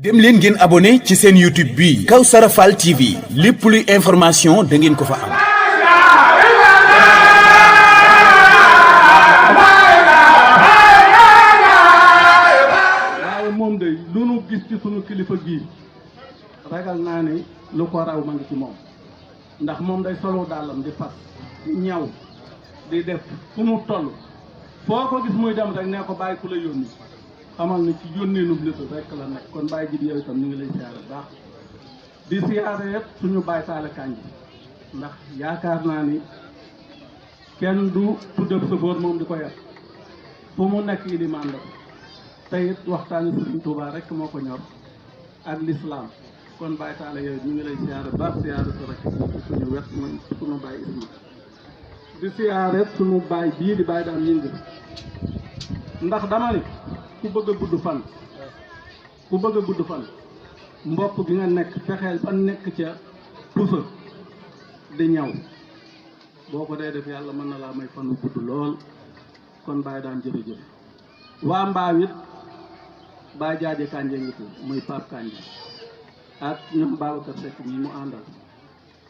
dem leen ngeen abonné ci seen YouTube bi Kawsara Fall TV lépp luy information da ngeen ko fa am. waaye moom de lu nu gis ci sunu kilifa gii ragal naa ne lu ko raw ma ngi ci moom ndax moom day solo dàllam di fas di ñaw di def fu mu toll foo ko gis muy dem rek nee ko bàyyi ku la yónni xamal ne ci yónneenu lépp rek la nekk kon bàyyi ji di yow itam ñu ngi lay siyaare baax di siyaare yëpp suñu bàyyi taale Kandji ndax yaakaar naa ni kenn du tuddab sa boor moom di ko yàq fu mu nekk ilimaan la te it waxtaani Sëriñ Tuubaa rek moo ko ñor ak lislaam kon bàyyi taale yow ñu ngi lay siyaare baax siyaare sa rek suñu wet mooy suñu bàyyi isma di siyaare suñu bàyyi bii di bàyyi daan ñindi ndax dama ni ku bëgg a gudd fan mbokk gi nga nekk fexeel ba nekk ca pusa di ñaw boo ko dee def yàlla mën na laa may fanu gudd lool kon bàyyi daan jërëjëf waa mbaaw it bàyyi jaaje Kandji ngi fi muy Pape Kandji ak ñoom Babacar Seck ñi mu àndal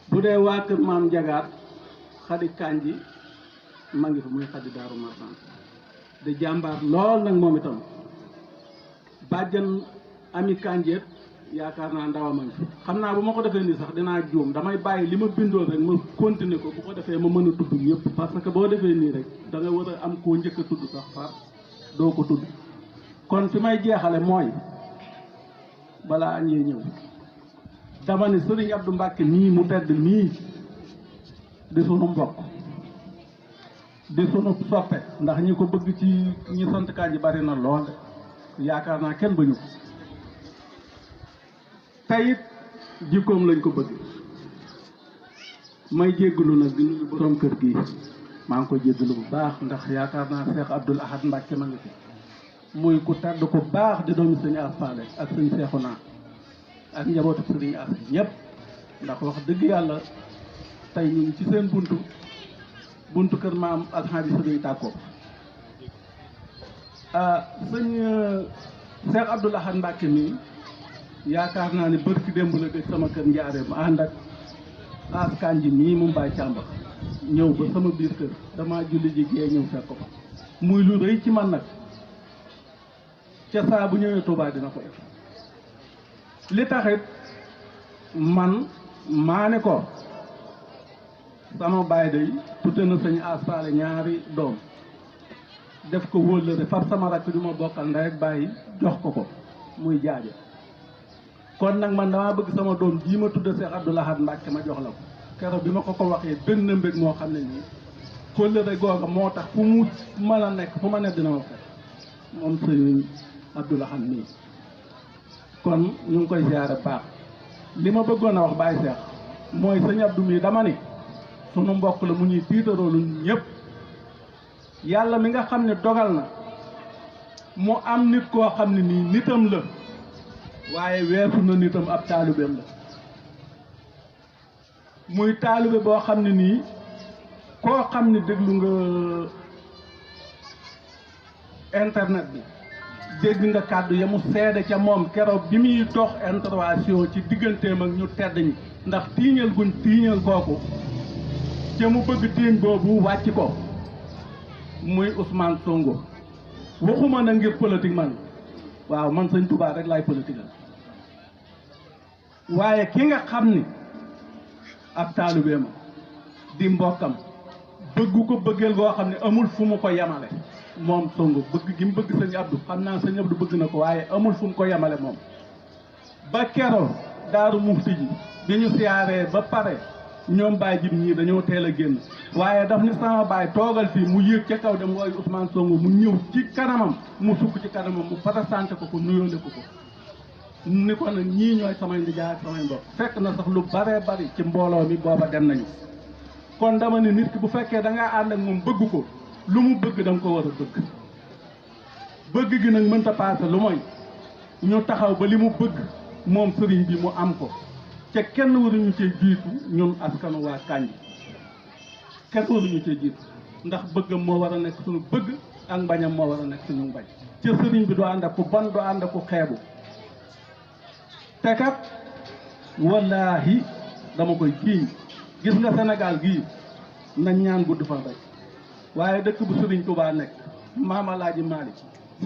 bu dee waa kër maam Njagaat Xadi Kandji ma ngi fi muy Xadi Daaru Marsan di jàmbaar lool nag moom itam bàjjan ami Kandji yaakaar naa ndawam a ngi fi xam naa bu ma ko defee nii sax dinaa juum damay bàyyi li ma bindoon rek ma continuer ko bu ko defee ma mën a tudd yëpp parce que boo defee nii rek da nga war a am koo njëkk a tudd sax far doo ko tudd kon fi may jeexale mooy balaa añee ñëw dama ne Sëriñ Abdou Mbàkke nii mu tedd nii di sunu mbokk di sunu soppe ndax ñi ko bëgg ci ñi sant Kandji bari na lool yaakaar naa kenn bañu ko tayit jikkoom lañ ko bëgg may jéggalu nag di nuyu borom kër gi maa ngi ko jéggalu bu baax ndax yaakaar naa Cheikh Abdoul Ahad Mbacke ma ngi fi muy ku tedd ko baax di doomi sëñ As Faale ak sëñ Seexuna ak njabootu sëriñ As ñëpp ndax wax dëgg yàlla tey ñu ngi ci seen buntu kër maam alxaaji sëriñ Tàkko sëñ Cheikh Abdoul Ahad Mbacke mi yaakaar naa ne bërki démb la dëkk sama kër njaareem ànd ak As Kandji mii mu mbay càmba ñëw ba sama biir kër damaa julli ji gee ñëw fekk ko muy lu rëy ci man nag ca saa bu ñëwee Tuubaa dina ko def li taxit man maa ne ko sama baay day tudde na sëñ As Faale ñaari doom def ko wóllëre far sama rakk du ma bokkal ndey ak bàyyi jox ko muy jaaje kon nag man damaa bëgg sama doom jii ma tudde Cheikh Abdoul Ahad Mbacke ma jox la ko keroog bi ma ko waxee benn mbég moo xam ne nii kóllëre googa moo tax fu mu mën a nekk fu ma ne dina ma fekk moom sëñ Abdoul Ahad nii kon ñu ngi koy ziare baax li ma bëggoon a wax Baye Cheikh mooy sëñ Abdou mii dama ni sunu mbokk la mu ñuy tiitaroo lu ñëpp yàlla mi nga xam ne dogal na mu am nit koo xam ne nii nitam la waaye weesu na nitam ab taalibeem la muy taalibe boo xam ne nii koo xam ne déglu nga internet bi dégg nga kàddu ya mu seede ca moom keroog bi muy dox intervention ci digganteem ak ñu tedd ñi ndax tiiñal guñ tiiñal kooku ca mu bëgg tiiñ boobu wàcc ko muy Ousmane Sonko waxuma na ngir politique man waaw man sëñ Touba rek laay politique waaye ki nga xam ni ab taalibe ma di mbokkam bëggu ko bëggeel goo xam ne amul fu mu ko yemale moom Sonko bëgg gi mu bëgg sëñ Abdou xam naa sëñ Abdou bëgg na ko waaye amul fu mu ko yemale moom ba keroog Daaru Muxti ji bi ñu siyaaree ba pare ñoom baay jib ñii dañoo teel a génn waaye daf ni sama baay toogal fii mu yéeg ca kaw dem wooy Ousmane Sonko mu ñëw ci kanamam mu sukk ci kanamam mu présenté ko nuyoole ko ni ko nag ñii ñooy samay ndijaay ak samay mbokk fekk na sax lu baree bari ci mbooloo mi booba dem nañu kon dama ne nit ki bu fekkee da ngaa ànd ak moom bëgg ko lu mu bëgg da nga ko war a bëgg gi nag mënta paase lu mooy ñu taxaw ba li mu bëgg moom sëriñ bi mu am ko te kenn waruñu cee jiitu ñun askanu waa Kandji kenn waruñu cee jiitu ndax bëggam moo war a nekk suñu bëgg ak mbañam moo war a nekk suñu mbañ ca sëriñ bi doo ànd ak ku bon doo ànd ak ku xeebu te kat wallaahi dama koy jiiñ gis nga Sénégal gii nañ ñaan gudd fan rek waaye dëkk bu Sëriñ Tuubaa nekk Maam Alaaji Maalik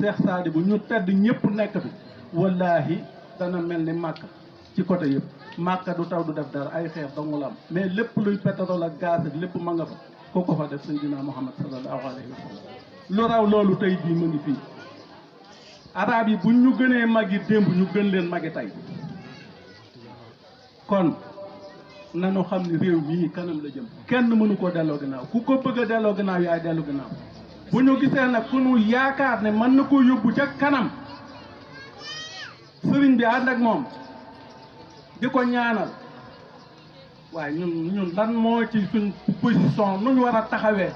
Seex Saadi bu ñu tedd ñëpp nekk fi wallaahi dana mel ni Màkka ci côté yëpp Màkka du taw du def dara ay xeex dong la am mais lépp luy pétrole ak gaz ak lépp ma nga fa ku ko fa def Seydina Muhammad sallallahu alayhi wa sallam lu raw loolu tey jii ma ngi fii arab yi buñ ñu gënee magi démb ñu gën leen magi tey kon nanu xam ni réew mii kanam la jëm kenn mënu ko delloo gannaaw ku ko bëgg a delloo gannaaw yaay dellu gannaaw bu ñu gisee nag ku ñu yaakaar ne mën na koo yóbbu ca kanam sëriñ bi ànd ak moom di ko ñaanal waaye ñun lan moo ci suñ position nu ñu war a taxawee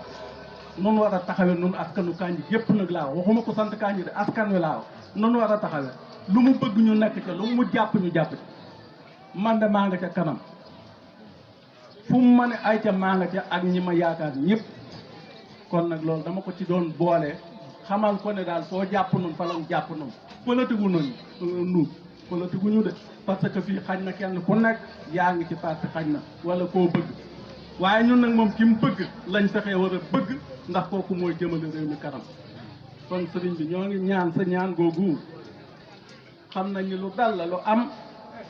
nun war a taxawee nun askanu Kandji yépp nag laa waxuma ko sant Kandji de askan wi laa nun war a taxawee lu mu bëgg ñu nekk ca lu mu jàpp ñu jàpp ci man de maa nga ca kanam fu mu ma ne ay ca maa nga ca ak ñi ma yaakaar ñëpp kon nag loolu dama ko ci doon boole xamal ko ne daal foo jàpp nun fa lañ jàpp nun politique wu nu politique wu ñu de parce que fii xañ na kenn ku nekk yaa ngi ci parti xañ na wala koo bëgg waaye ñun nag moom ki mu bëgg lañ fexee war a bëgg ndax kooku mooy jëmale réew mi kanam kon sëriñ bi ñoo ngi ñaan sa ñaan googu xam nañ ni lu dal la lu am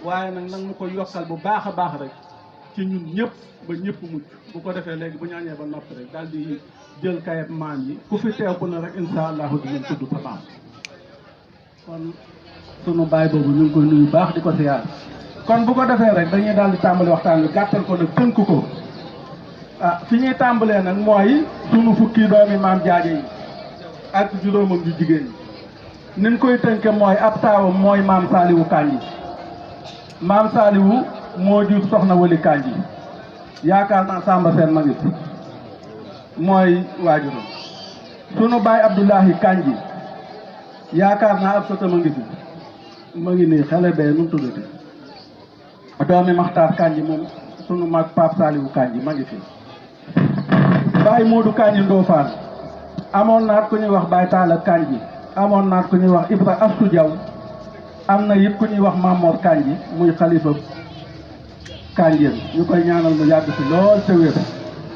waaye nag mu ko yokkal bu baax a baax rek ci ñun ñëpp ba ñëpp mucc bu ko defee léegi bu ñaañee ba noppi rek daal di jël kayab maam yi ku fi teew ku ne rek insha allahu dinañ tudd sa maam kon sunu baay boobu ñu ngi koy nuyu baax di ko siyaar kon bu ko defee rek dañuy daal di tàmbali waxtaan bi gàttal ko nag tënk ko ah fi ñuy tàmbalee nag mooy sunu fukki doomi maam jaaje yi ak juróomam ju jigéen ñi niñ koy tënke mooy ab taawam mooy maam Saaliwu Kandji maam Saaliwu moo jur soxna Wali Kandji yaakaar naa Samba Seen ma ngi fi mooy waajuram sunu baay Abdoulahi Kandji yaakaar naa ab sota ma ngi fi ma ngi nii xale bee nu mu tuddati doomi Maxtaar Kandji moom sunu mag Pape Saaliwu Kandji ma ngi fi baay Moodu Kandji Ndofaan amoon naat ku ñuy wax baay Taala Kandji amoon naat ku ñuy wax Ibra Astu Jaw am na it ku ñuy wax Mamor Kandji muy xalifa Kandjeen ñu koy ñaanal mu yàgg fi lool te wér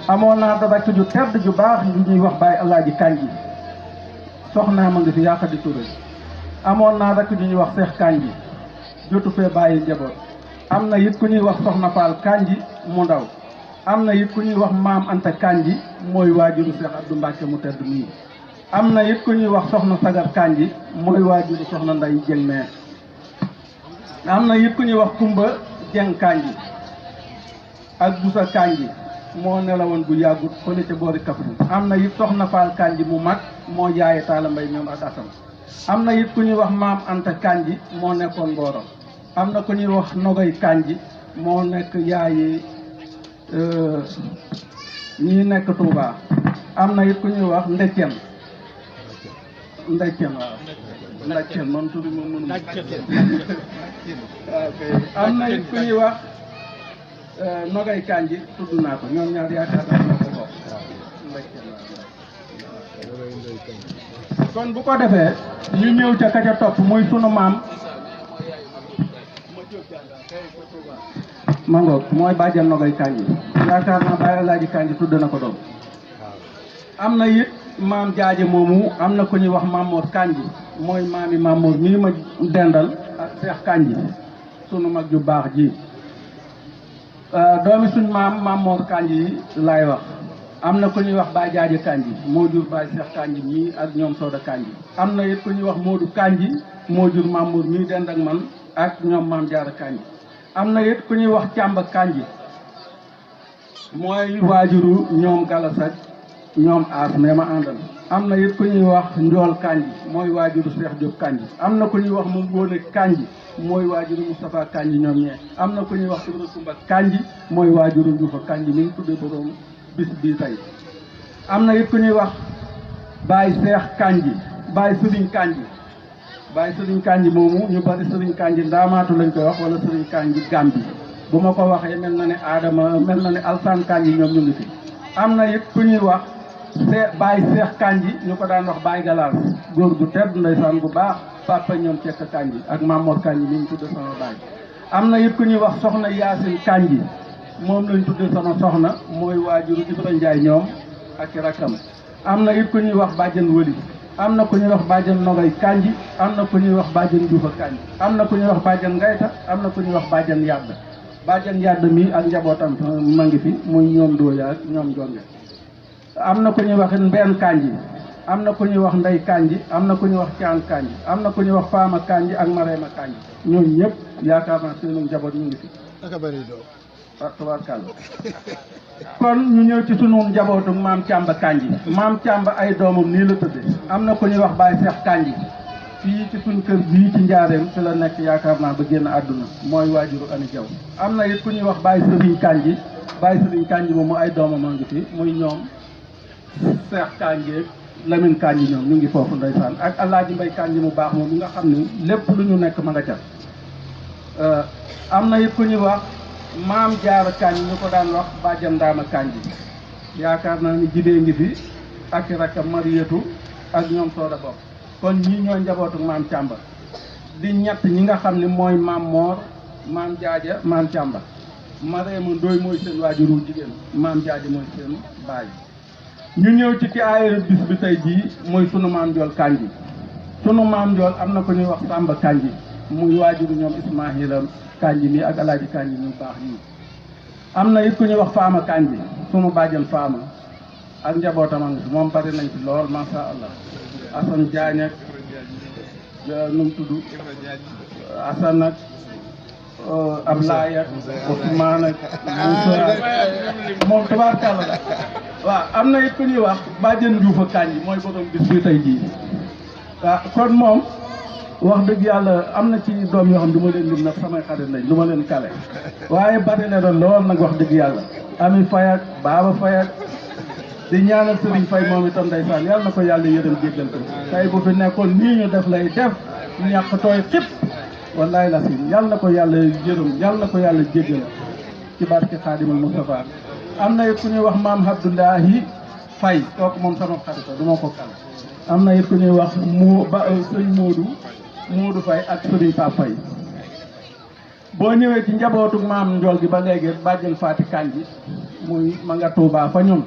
amoon naa da rakk ju tedd ju baax ñu ñuy wax baay Alaaji Kandji soxna ma ngi fi yàq di Touré amoon naa rakk ju ñuy wax Seex Kandji jotu fee bàyyi njaboot am na it ku ñuy wax soxna Faal Kandji mu ndaw am na it ku ñuy wax maam Anta Kandji mooy waajuru Seex Abdou Mbàkke mu tedd mii am na it ku ñuy wax soxna Sagar Kandji mooy waajuru soxna Nday Jeng mee am na it ku ñuy wax Kumba Jeng Kandji ak Busa Kandji moo nelawoon bu yàggut fële ca boori Kaffrine am na it soxna Faal Kandji mu mag moo yaaye Taala Mbay ñoom ak Asan am na it ku ñuy wax maam Anta Kandji moo nekkoon Mbooram am na ku ñuy wax Nogay Kandji moo nekk yaayi ñi nekk Touba am na it ku ñuy wax Ndeccen waaw Ndeccen man turi moom mënu am na it ku ñuy wax Nogay Kandji tudd naa ko ñoom ñaar yaakaar naa ñoo ko bokk kon bu ko defee ñu ñëw ca ka ca topp muy sunu maam mangoog mooy bàjjan Nogay Kandji yaakaar naa Baay Alaaji Kandji tudd na ko doom am na it maam jaaje moomu am na ku ñuy wax Mamour Kandji mooy maami Mamour mii ma dendal ak Seex Kandji sunu mag ju baax ji doomi suñ maam Mamour Kandji yi laay wax am na ku ñuy wax Baay Jaaje Kandji moo jur Baay Seex Kandji mii ak ñoom Sooda Kandji am na it ku ñuy wax Moodu Kandji moo jur Mamour mii dend ak man ak ñoom Maam Jaara Kandji am na it ku ñuy wax Càmba Kandji mooy waajuru ñoom Galasaj ñoom aas mais ma àndal am na it ku ñuy wax Njool Kandji mooy waajuru Seex Jóob Kandji am na ku ñuy wax moom Ngoone Kandji mooy waajuru Moustapha Kandji ñoom ñee am na ku ñuy wax Ibra Kumba Kandji mooy waajuru Dioufa Kandji mi ngi tuddee borom bis bii tey am na it ku ñuy wax Baay Seex Kandji Baay Sëriñ Kandji Baay Sëriñ Kandji moomu ñu bari Sëriñ Kandji ndaamaatu lañ koy wax wala Sëriñ Kandji Gambi bu ma ko waxee mel na ne Adama mel na ne Alsaan Kandji ñoom ñu ngi fi am na it ku ñuy wax Baay Seex Kandji ñu ko daan wax Baay Galaas góor gu tedd ndeysaan bu baax papa ñoom Cekk Kandji ak Mamor Kandji mi ñu tudd sama baay am na it ku ñuy wax soxna Yaasin Kandji moom lañ tuddee sama soxna mooy waajuru Ibra Njaay ñoom ak i rakkam. am na it ku ñuy wax bàjjen Wëli am na ku ñuy wax bàjjen Nogay Kandji am na ku ñuy wax bàjjen Dioufa Kandji am na ku ñuy wax bàjjen Ngayta am na ku ñuy wax bàjjen Yàdd bàjjen Yàdd mi ak njabootam ma ngi fi muy ñoom Dooya ak ñoom Jonge. am na ku ñuy wax Mbeen Kandji am na ku ñuy wax Ndey Kandji am na ku ñuy wax Caan Kandji am na ku ñuy wax Faama Kandji ak Mareema Kandji ñooñu ñëpp yaakaar naa seenu njaboot ñu ngi fi. aka bari doom. waaw tabaarkalla kon ñu ñëw ci sunu njabootu maam Càmba Kandji maam Càmba ay doomam nii la tëdde am na ku ñuy wax Baye Seex Kandji fii ci suñ kër bii ci njaareem fi la nekk yaakaar naa ba génn àdduna mooy waajuru Ani Jaw am na it ku ñuy wax Baye Sëriñ Kandji Baye Sëriñ Kandji moom mu ay doomam a ngi fi muy ñoom Seex Kandji ak Lamine Kandji ñoom ñu ngi foofu ndeysaan ak Alaaji Mbay Kandji mu baax moom mi nga xam ni lépp lu ñu nekk ma nga ca am na it ku ñuy wax maam Jaara Kandji ñu ko daan wax bàjjan Ndaama Kandji yaakaar naa ni jibee ngi fi ak rakkam Mariyatu ak ñoom sooda bopp kon ñii ñoo njabootu maam Càmba di ñett ñi nga xam ne mooy maam Moor maam Jaaja maam Càmba Mareema Ndooy mooy seen waajuru jigéen maam Jaaja mooy seen baay ñu ñëw ci ki aayara bis bi tey jii mooy sunu maam Njool Kandji sunu maam Njool am na ko ñuy wax Samba Kandji muy waajuru ñoom Ismaahila Kandji mi ak Alaaji Kandji ñu baax ñii am na it ku ñuy wax Faama Kandji sunu bàjjan Faama ak njabootam a ngi fi moom bari nañ fi lool masha Allah Asan Jaañ ak nu mu tudd Asan ak Ablaay ak Usmaan ak Muusa moom tabaarkalla la waaw am na it ku ñuy wax bàjjan Dioufa Kandji mooy borom bis bi tey jii waaw kon moom wax dëgg yàlla am na ci doom yoo xam du ma leen lim nag samay xarit lañ du ma leen kale waaye bari na doon lool nag wax dëgg yàlla Ami Fay ak Baaba Fay ak di ñaanal Sëriñ Fay moom itam ndeysaan yàlla na ko yàlla yërëm jéggal ko tey bu fi nekkoon nii ñu def lay def ñàkk tooy xip wallaay la si yàlla na ko yàlla yërëm yàlla na ko yàlla jéggal ci barke Xaadimul Mustafa am na it ku ñuy wax maam Abdoulahi Fay kooku moom sama xarit du ma ko kale am na it ku ñuy wax sëñ Moodu Fay ak Sëriñ Pap Fay boo ñëwee ci njabootu maam Njool gi ba léegi bàjjen Faati Kandji muy ma nga Tuubaa fa ñun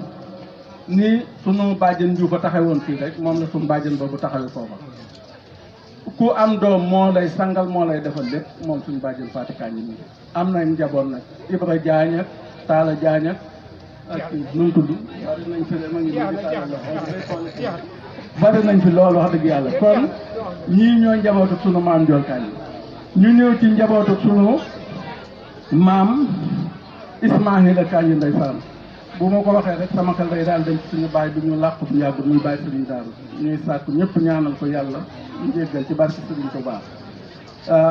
ni sunu bàjjen Dioufa taxawoon fii rek moom la sunu bàjjen boobu taxawee foofa ku am doom moo lay sangal moo lay defal lépp moom suñu bàjjen Faati Kandji mi am nañ njaboot nag Ibra Jaañ ak Taala Jaañ ak nu mu tudd bari nañ fi ma ngi bari nañ fi loolu wax dëgg yàlla kon ñii ñoo njabootu sunu maam Njool Kandji ñu ñëw ci njabootu sunu maam Ismaahila Kandji ndeysaan bu ma ko waxee rek sama xel day daal dem ci suñu baay bi ñu làqu fi yàggul muy baay Sëriñ Daaru ñuy sàkku ñëpp ñaanal ko yàlla njéggal ci barke Sëriñ Tuubaa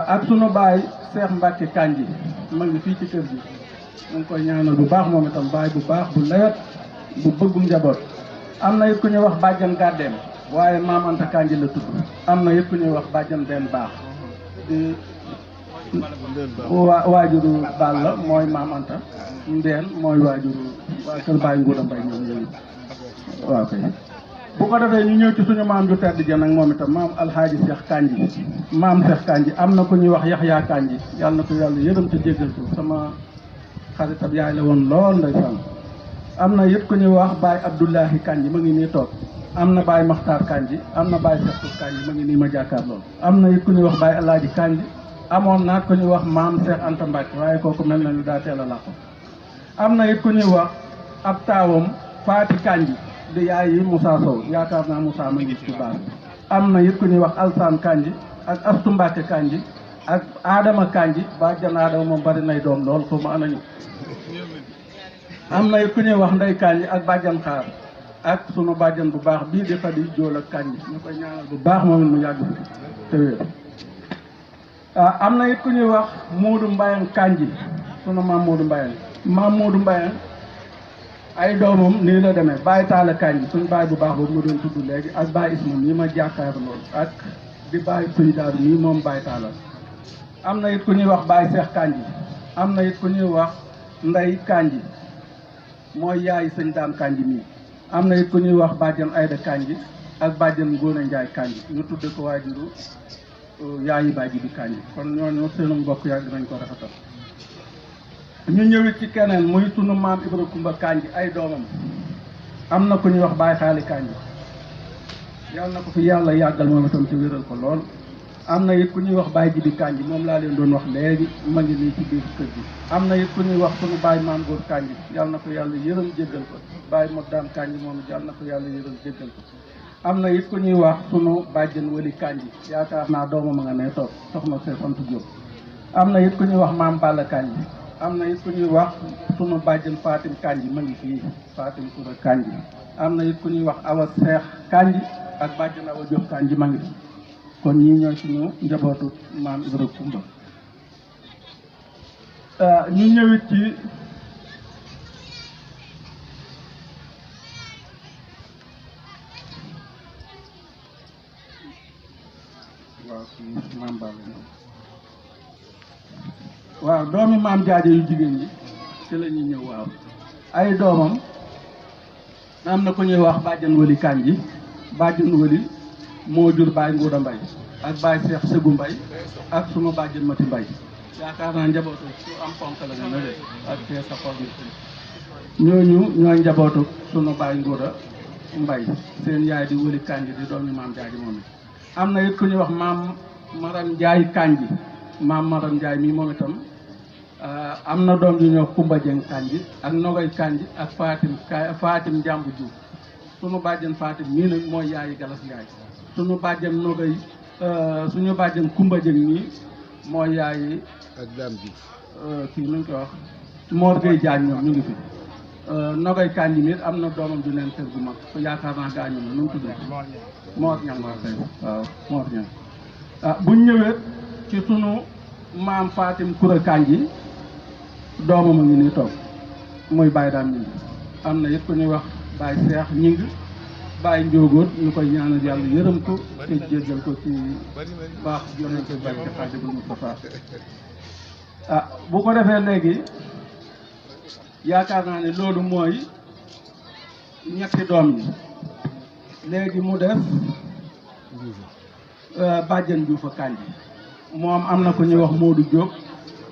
ak sunu baay Seex Mbàkke Kandji ma ngi fii ci kër gi mu ngi koy ñaanal bu baax moom itam baay bu baax bu lewet bu bëggu njaboot am na it ku ñuy wax bàjjan Gàddeem waaye maam Anta Kandji la tudd am na it ku ñuy wax bàjjan Benn Baax di waajuru Balla mooy maam Anta Ndeen mooy waajuru waa kër Baay Nguuda Mbay ñoom yooyu waaw kay bu ko defee ñu ñëw ci suñu maam ju tedd ja nag moom itam maam Alxaaji Seex Kandji maam Seex Kandji am na ku ñuy wax Yaxya Kandji yàlla na ko yàlla yërëm te jéggal ko sama xaritab yaay la woon lool ndeysaan am na it ku ñuy wax Baay Abdoulahi Kandji ma ngi nii toog am na Baay Maxtaar Kandji am na Baay Seex Kandji ma ngi nii ma jàkkaar lool am na it ku ñuy wax Baay Alaaji Kandji amoon naat ku ñuy wax maam Seex Anta Mbàkke waaye kooku mel na ni daa teel a làqu am na it ku ñuy wax ab taawam Faati Kandji di yaay yi Moussa Sow yaakaar naa Moussa ma ngi ci baax am na it ku ñuy wax Alsaan Kandji ak Astu Mbàkke Kandji ak Adama Kandji ba jan Adama moom bari nay doom lool foofu ma anañu am na it ku ñuy wax Ndey Kandji ak bàjjan Xaar ak sunu bàjjan bu baax bii di Xadi Jool ak Kandji ñu koy ñaanal bu baax moom it mu yàgg fi te wér am na it ku ñuy wax Moodu Mbayang Kandji sunu maam Moodu Mbayang maam Moodu Mbayang ay doomam nii la demee Baay Taala Kandji suñu baay bu baax boobu ma doon tudd léegi ak Baay Isma mii ma jàkkaar lool ak di Baay Sëñ Daaru mii moom Baay Taala am na it ku ñuy wax Baay Seex Kandji am na it ku ñuy wax Ndey Kandji mooy yaay Sëñ Daam Kandji mii am na it ku ñuy wax bàjjan Ayda Kandji ak bàjjan Ngóone Njaay Kandji ñu tudde ko waajuru yaayi bàyyi bi Kandji kon ñooñu seenu mbokk yàgg nañ ko rafetal. ñu ñëwit ci keneen muy sunu maam Ibra Kumba Kandji ay doomam am na ku ñuy wax Baye Xaali Kandji yàlla na ko fi yàlla yàggal moom itam ci wéral ko lool. am na it ku ñuy wax Baye Jibi Kandji moom laa leen doon wax léegi ma ngi nii ci biir kër gi. am na it ku ñuy wax sunu Baye Maam Góor Kandji yàlla na ko yàlla yërëm jéggal ko Baye Modaan Kandji moom yàlla na ko yàlla yërëm jéggal ko. am na it ku ñuy wax sunu bàjjen Wali Kandji yaakaar naa doomam a nga ne toog soxna see sant Diop. am na it ku ñuy wax Maam Balla Kandji am na it ku ñuy wax sunu bàjjen Fatim Kandji ma ngi fii Fatim Koura Kandji. am na it ku ñuy wax Awa Seex Kandji ak bàjjen Awa Diop Kandji ma ngi fi. kon ñii ñooy suñu njabootu maam Ibra Kumba. ñu ñëwit ci waaw maam Balla waaw doomi maam jaaje yu jigéen ñi ci la ñuy ñëw waaw ay doomam am na ku ñuy wax bàjjan Wali Kandji bàjjan Wali moo jur Baye Nguuda Mbay ak Baye Seex Sëgu Mbay ak sunu bàjjen Mati Mbay yaakaar naa njabootu su am ponk la nga ne de ak fee sa xol ñooñu ñooy njabootu sunu Baye Nguuda Mbay seen yaay di Wali Kandji di doomi maam jaaji moom it am na it ku ñuy wax maam Maram Njaay Kandji maam Maram Njaay mii moom itam am na doom yu ñëw Kumba Jeng Kandji ak Nogoy Kandji ak Fatim Njàmbu Juuf sunu bàjjen Fatim mii nag mooy yaayi Galas Njaay suñu bàjjen Nogay suñu bàjjen Kumba Jëng nii mooy yaayi ak Dame Diouf kii nu ñu koy wax Mor Gueye Diagne ñoom ñu ngi fi Nogay Kandji mi am na doomam ju leen kër gu mag yaakaar naa gaañu na nu mu tuddee Mor Ñang waa kay waaw Mor Ñang buñ ñëwee ci sunu maam Fatim Koura Kandji doomam a ngi nii toog muy Baye Dame ñing am na it ku ñuy wax Baye Seex ñing Baye Njóogoot ñu koy ñaanal yàlla yërëm ko te jéggal ko ci baax yonente barke Xaadimul Mustafaa bu ko defee léegi yaakaar naa ne loolu mooy ñetti doom yi léegi mu def bàjjen Dioufa Kandji moom am na ko ñuy wax Modou Diop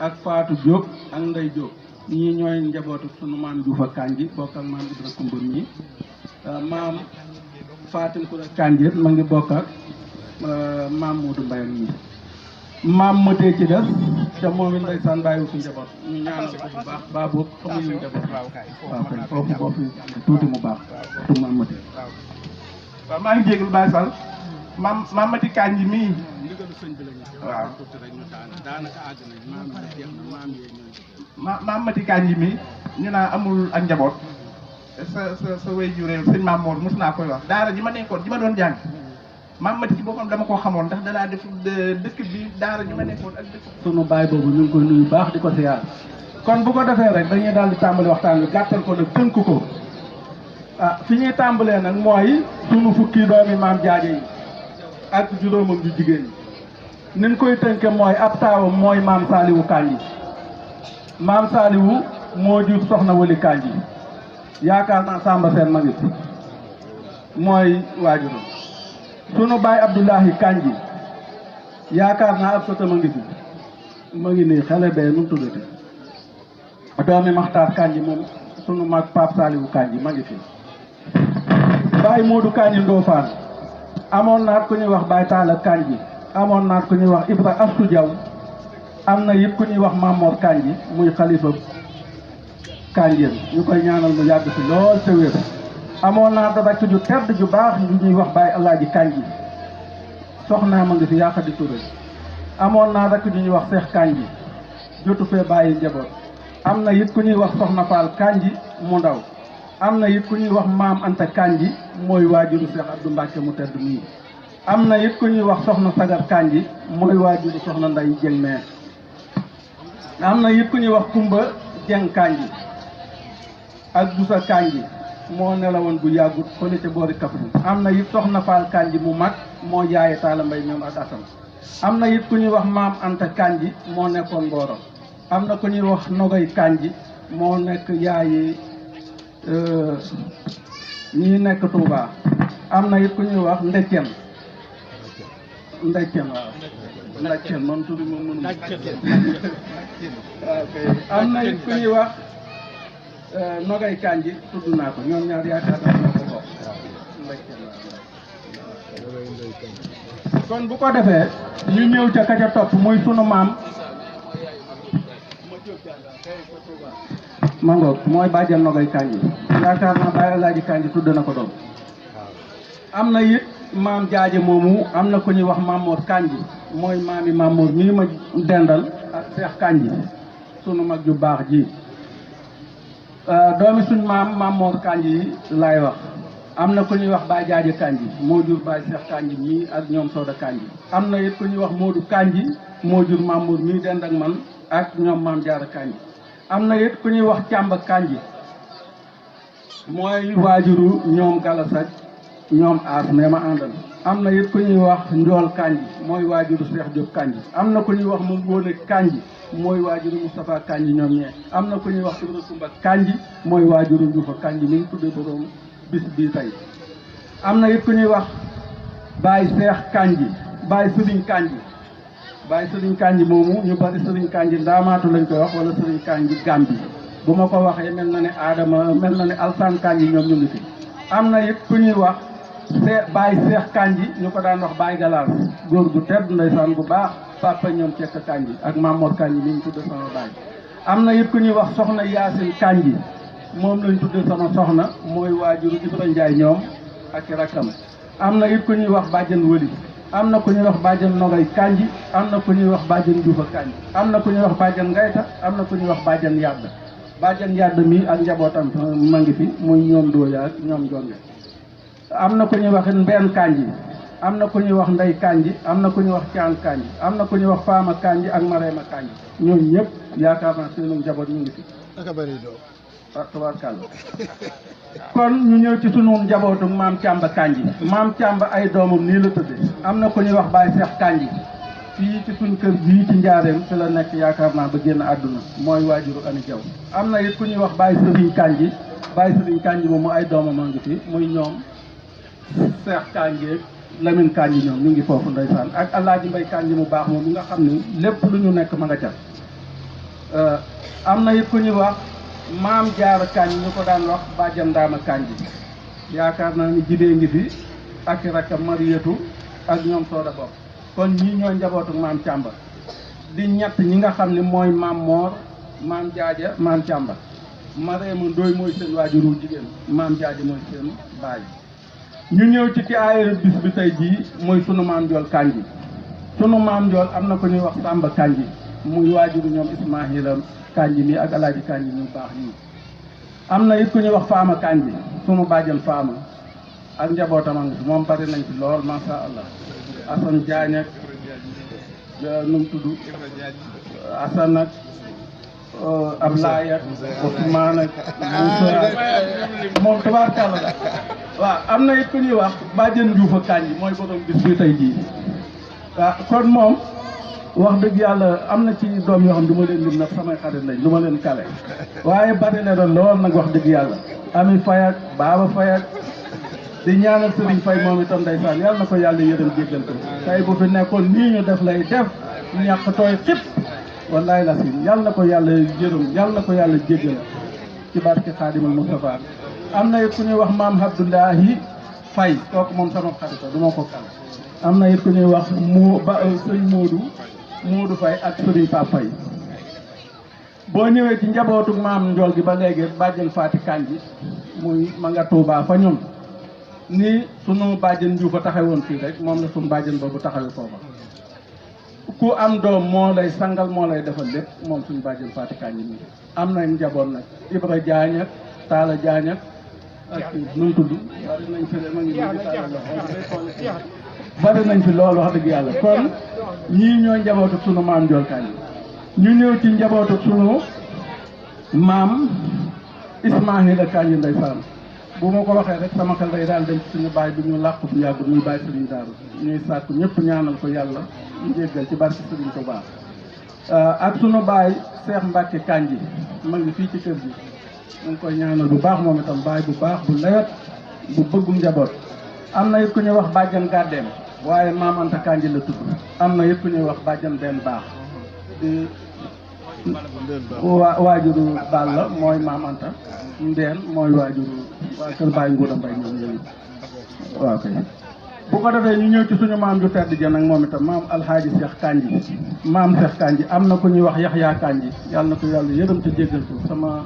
ak Fatou Diop ak Ndey Diop ñii ñooy njabootu sunu maam Dioufa Kandji bokk ak maam Ibra Kumba mi maam Fatim Koura Kandji ma ngi bokk ak maam Modou Mbaye mi maam mëtee ci des te moom it ndeysaan bàyyiwu fi njaboot ñu ñaanal ko bu baax baa boobu xamuñu njaboot waaw kay foofu boofu tuuti mu baax tu maam mëtee waaw maa ngi jégalu Baye Sall maam Mati Kandji mii ndigalu sëñ bi lañu waaw tuuti rek ñu daanaka àgg nañ maam yi jeex na maam yee ñooy maam Mati Kandji mii ñu naa amul ak njaboot sa way jureel sëñ Maam Mor mos naa koy wax daara ji ma nekkoon ji ma doon jàng maam Mati ci boppam dama koo xamoon ndax dalaa def dëkk bi daara ji ma nekkoon ak dëkk sunu baay boobu ñu ngi koy nuyu baax di ko siyaar kon bu ko defee rek dañuy daal di tàmbali waxtaan bi gàttal ko nag tënk ko fi ñuy tàmbalee nag mooy sunu fukki doomi maam jaaje yi ak juróomam ju jigéen ñi niñ koy tënke mooy ab taawam mooy maam Saaliwu Kandji maam Saaliwu moo jur soxna Wali Kandji yaakaar naa Samba Seen ma ngi fi mooy waajuram sunu baay Abdoulahi Kandji yaakaar naa ab sëtam a ngi fi ma ngi nii xale bee nu mu tuddati doomi Maxtaar Kandji moom sunu mag Pape Saliou Kandji ma ngi fi baay Modou Kandji Ndofane amoon naat ku ñuy wax Baye Talla Kandji amoon naat ku ñuy wax Ibra Astou Diaw am na it ku ñuy wax Mamor Kandji muy xalifa Kandji ñu koy ñaanal mu yàgg fi lool te wér amoon naa rakk ju tedd ju baax ñu ñuy wax Baye Alaaji Kandji soxnaa ma ngi fi yàq di Touré amoon naa rakk ju ñuy wax Seex Kandji jotu fee bàyyi njaboot am na it ku ñuy wax Soxna Fall Kandji mu ndaw am na it ku ñuy wax Maam Anta Kandji mooy waajuru Seex Abdou Mbacke mu tedd mii am na it ku ñuy wax Soxna Sagar Kandji mooy waajuru Soxna Nday Jeng mee am na it ku ñuy wax Kumba Jeng Kandji ak Busa Kandji moo nelawoon bu yàggut fële ca boori Kaffrine am na it Soxna Fall Kandji mu mag moo yaaye Taala Mbay ñoom ak Asan am na it ku ñuy wax Maam Anta Kandji moo nekkoon Mboro am na ku ñuy wax Nogay Kandji moo nekk yaayi ñi nekk Touba am na it ku ñuy wax Ndecen waaw lacceen man tudd moom mënu am na it ku ñuy wax Nogay Kandji tudd naa ko ñoom ñaar yaakaar naa ko bokk kon bu ko defee ñu ñëw ca ka ca topp muy sunu maam mangoog mooy bàjjan Nogay Kandji yaakaar naa Baye Alaaji Kandji tudd na ko doom am na it maam jaaje moomu am na ku ñuy wax Mamour Kandji mooy maami Mamour mii ma dendal ak Cheikh Kandji sunu mag ju baax ji doomi suñ maam Mamour Kandji yi laay wax am na ku ñuy wax Baye jaaje Kandji moo jur Baye Cheikh Kandji mii ak ñoom Soda Kandji am na it ku ñuy wax Modou Kandji moo jur Mamour mii dend ak man ak ñoom maam Jaara Kandji am na it ku ñuy wax Càmba Kandji mooy waajuru ñoom Galasaj ñoom aas mais ma àndal am na it ku ñuy wax Njool Kandji mooy waajuru Cheikh Diop Kandji am na ku ñuy wax mu Ngóone Kandji mooy waajuru Moustapha Kandji ñoom ñee am na ku ñuy wax Ibra Kumba Kandji mooy waajuru Dioufa Kandji mi ngi tuddee borom bis bii tey am na it ku ñuy wax Baye Cheikh Kandji Baye Serigne Kandji Baye Serigne Kandji moomu ñu bari Serigne Kandji ndaamaatu lañ koy wax wala Serigne Kandji Gambi bu ma ko waxee mel na ne Adama mel na ne Alsaan Kandji ñoom ñu ngi fi am na it ku ñuy wax Baye Cheikh Kandji ñu ko daan wax Baye Galaas góor gu tedd ndeysaan bu baax papa ñoom Cekk Kandji ak Mamour Kandji mi ñu tudde sama baay am na it ku ñuy wax Sokhna Yaasin Kandji moom lañ tudde sama soxna mooy waajuru Ibra Njaay ñoom ak rakkam am na it ku ñuy wax bàjjan Wëli am na ku ñuy wax bàjjan Nogay Kandji am na ku ñuy wax bàjjan Dioufa Kandji am na ku ñuy wax bàjjan Ngayta am na ku ñuy wax bàjjan Yàdd bàjjan Yàdd mi ak njabootam ma ngi fi muy ñoom Dooya ak ñoom Jonge am na ku ñuy wax Mbeen Kandji am na ku ñuy wax Ndey Kandji am na ku ñuy wax Caan Kandji am na ku ñuy wax Faama Kandji ak Mareema Kandji ñooñu ñëpp yaakaar naa seenu njaboot ñu ngi fi tabaarkàlla kon ñu ñëw ci sunu njabootu maam Càmba Kandji maam Càmba ay doomam nii la tëddee am na ku ñuy wax Baye Cheikh Kandji fii ci suñ kër bii ci njaareem fi la nekk yaakaar naa ba génn àdduna mooy waajuru Ami Jaw am na it ku ñuy wax Baye Serigne Kandji Baye Serigne Kandji moom mu ay doomam a ngi fi muy ñoom Cheikh Kandji ak Lamine Kandji ñoom ñu ngi foofu ndeysaan ak Alaaji Mbay Kandji mu baax moom mi nga xam ni lépp lu ñu nekk ma nga ca am na it ku ñuy wax maam Jaara Kandji ñu ko daan wax bàjjan Ndaama Kandji yaakaar naa ni jidee ngi fi ak rakkam Mariyatu ak ñoom Sooda Bopp kon ñii ñoo njabootu maam Càmba di ñett ñi nga xam ne mooy maam Moor maam Jaaja maam Càmba Mareema Ndooy mooy seen waajuru jigéen maam Jaaja mooy seen baay ñu ñëw ci ki aayara bis bi tey jii mooy sunu maam Njool Kandji sunu maam Njool am na ko ñuy wax Samba Kandji muy waajuru ñoom Ismaahila Kandji mi ak Alaaji Kandji ñu baax ñii am na it ku ñuy wax Faama Kandji sunu bàjjan Faama ak njabootam a ngi moom bari nañ fi lool masha Allah Assane Diagne ak nu mu tudd Assane ak Ablaye ak Ousmane ak Moussa moom tabaarkàlla la waaw am na it ku ñuy wax bàjjen Dioufa Kandji mooy borom bis bi tey jii waaw kon moom wax dëgg yàlla am na ci doom yoo xam du ma leen lim nag samay xarit lañ du ma leen kale waaye bari na doon lool nag wax dëgg yàlla Ami Faye ak Baba Faye ak di ñaanal Serigne Faye moom itam ndeysaan yàlla na ko yàlla yërëm jéggal ko tey bu fi nekkoon nii ñu def lay def ñàkk tooy xip wallaay la si yàlla na ko yàlla yërëm yàlla na ko yàlla jéggal ci barke Xaadimul Mustafa am na it ku ñuy wax maam Abdoulahi Faye kooku moom sama xarita du ma ko kal am na it ku ñuy wax sëñ Moodu Faye ak Serigne Pape Faye boo ñëwee ci njabootu maam Njool gi ba léegi bàjjen Faati Kandji muy ma nga Tuubaa fa ñun ni sunu bàjjen Dioufa taxawoon fii rek moom la sunu bàjjen boobu taxawee foofa ku am doom moo lay sangal moo lay defal lépp moom suñu bàjjen Faati Kandji mi am nañ njaboot nag Ibra Jaañ ak Taala Jaañ ak nu mu tudd bari nañ fi ma ngi bari nañ fi loolu wax dëgg yàlla kon ñii ñoo njabootu sunu maam Njool Kandji ñu ñëw ci njabootu sunu maam Ismaahila Kandji ndeysaan bu ma ko waxee rek sama xel day daal dem ci suñu baay bi ñu làqu bu yàgg muy baay Serigne Daaru ñuy sàkku ñëpp ñaanal ko yàlla njéggal ci barke Serigne ko baax ak sunu baay Cheikh Mbacke Kandji ma ngi fii ci kër gi mu ngi koy ñaanal bu baax moom itam baay bu baax bu lewet bu bëggu njaboot am na it ku ñuy wax bàjjan Gàddeem waaye maam Anta Kandji la tudd. am na yëpp ku ñuy wax bàjjan benn baax di waajuru Baal la mooy maam Anta Mbeen mooy waajuru waa kër Baye Ngouda Mbaye ñoom ñooñu waaw kay. bu ko defee ñu ñëw ci suñu maam ju tedd ja nag moom itam maam alxaaji Cheikh Kandji maam Cheikh Kandji am na ku ñuy wax Yaxya Kandji yàlla na ko yàlla yërëm te jéggal ko sama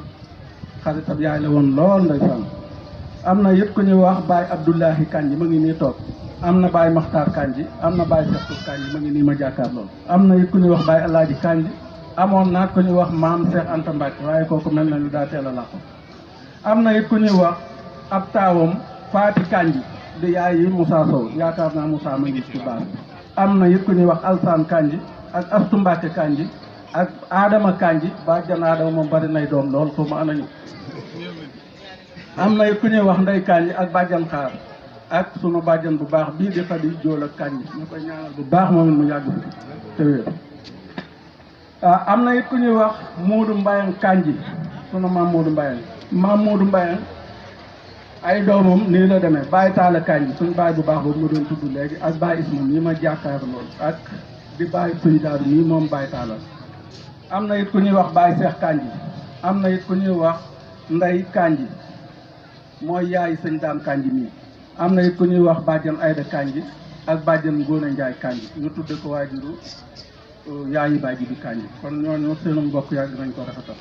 xaritab yaay la woon lool ndeysaan. am na yëpp ku ñuy wax Baye Abdoulahi Kandji ma ngi nii toog am na Baye Makhtar Kandji am na Baye Cheikh Kandji ma ngi nii ma jàkkaar lool am na yëpp ku ñuy wax Baye Alaaji Kandji amoon naa ku ñuy wax maam Cheikh Anta Mbacke waaye kooku mel na lu daa teel a làqu. am na it ku ñuy wax ab taawam Faati Kandji di yaay yi Moussa Sow yaakaar naa Moussa ma ngi ci baax. am na it ku ñuy wax Alsaan Kandji ak Astu Mbacke Kandji ak Adama Kandji bàjjan Adama moom bari nay doom lool foofu ma anañu. am na it ku ñuy wax Ndey Kandji ak bàjjan Xaar ak sunu bàjjan bu baax bii di Xadi Jool ak Kandji ñu koy ñaanal bu baax moom it mu yàgg fi te wér. am na it ku ñuy wax Moodu Mbayang Kandji sunu maam Moodu Mbayang maam Moodu Mbayang ay doomam nii la demee Baye Talla Kandji suñu baay bu baax boobu ma doon tudd léegi ak Baye Isma nii ma jàkkaar lool ak di Baye suñu daaru nii moom Baye Talla. am na it ku ñuy wax Baye Cheikh Kandji am na it ku ñuy wax Ndey Kandji mooy yaay sëñ Daam Kandji nii am na it ku ñuy wax bàjjan Ayda Kandji ak bàjjan Ngóone Njaay Kandji ñu tudde ko waajuru yaayi baay ji di Kandji kon ñooñu seenu mbokk yàgg nañ ko rafetal.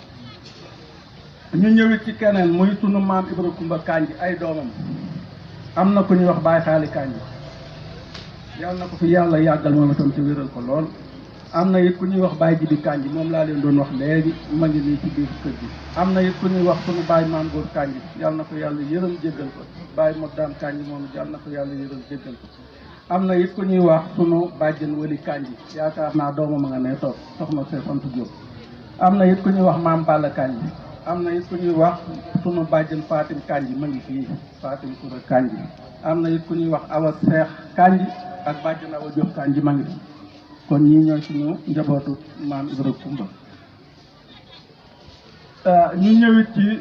ñu ñëwit ci keneen muy sunu maam Ibra Kumba Kandji ay doomam am na ku ñuy wax Baye Xaali Kandji yàlla na ko fi yàlla yàggal moom itam ci wéral ko lool. am na it ku ñuy wax Baye Jibi Kandji moom laa leen doon wax léegi ma ngi nii ci biir kër gi. am na it ku ñuy wax sunu Baye Maam Góor Kandji yàlla na ko yàlla yërëm jéggal ko Baye Modam Kandji moom yàlla na ko yàlla yërëm jéggal ko. am na it ku ñuy wax sunu bàjjen Wali Kandji yaakaar naa doomam a nga ne toog soxna see sant Diop. am na it ku ñuy wax Maam Balla Kandji am na it ku ñuy wax sunu bàjjen Fatim Kandji ma ngi fii Fatim Koura Kandji. am na it ku ñuy wax Awa Seex Kandji ak bàjjen Awa Diop Kandji ma ngi fi. kon ñii ñooy suñu njabootu maam Ibra Kumba. ñu ñëwit ci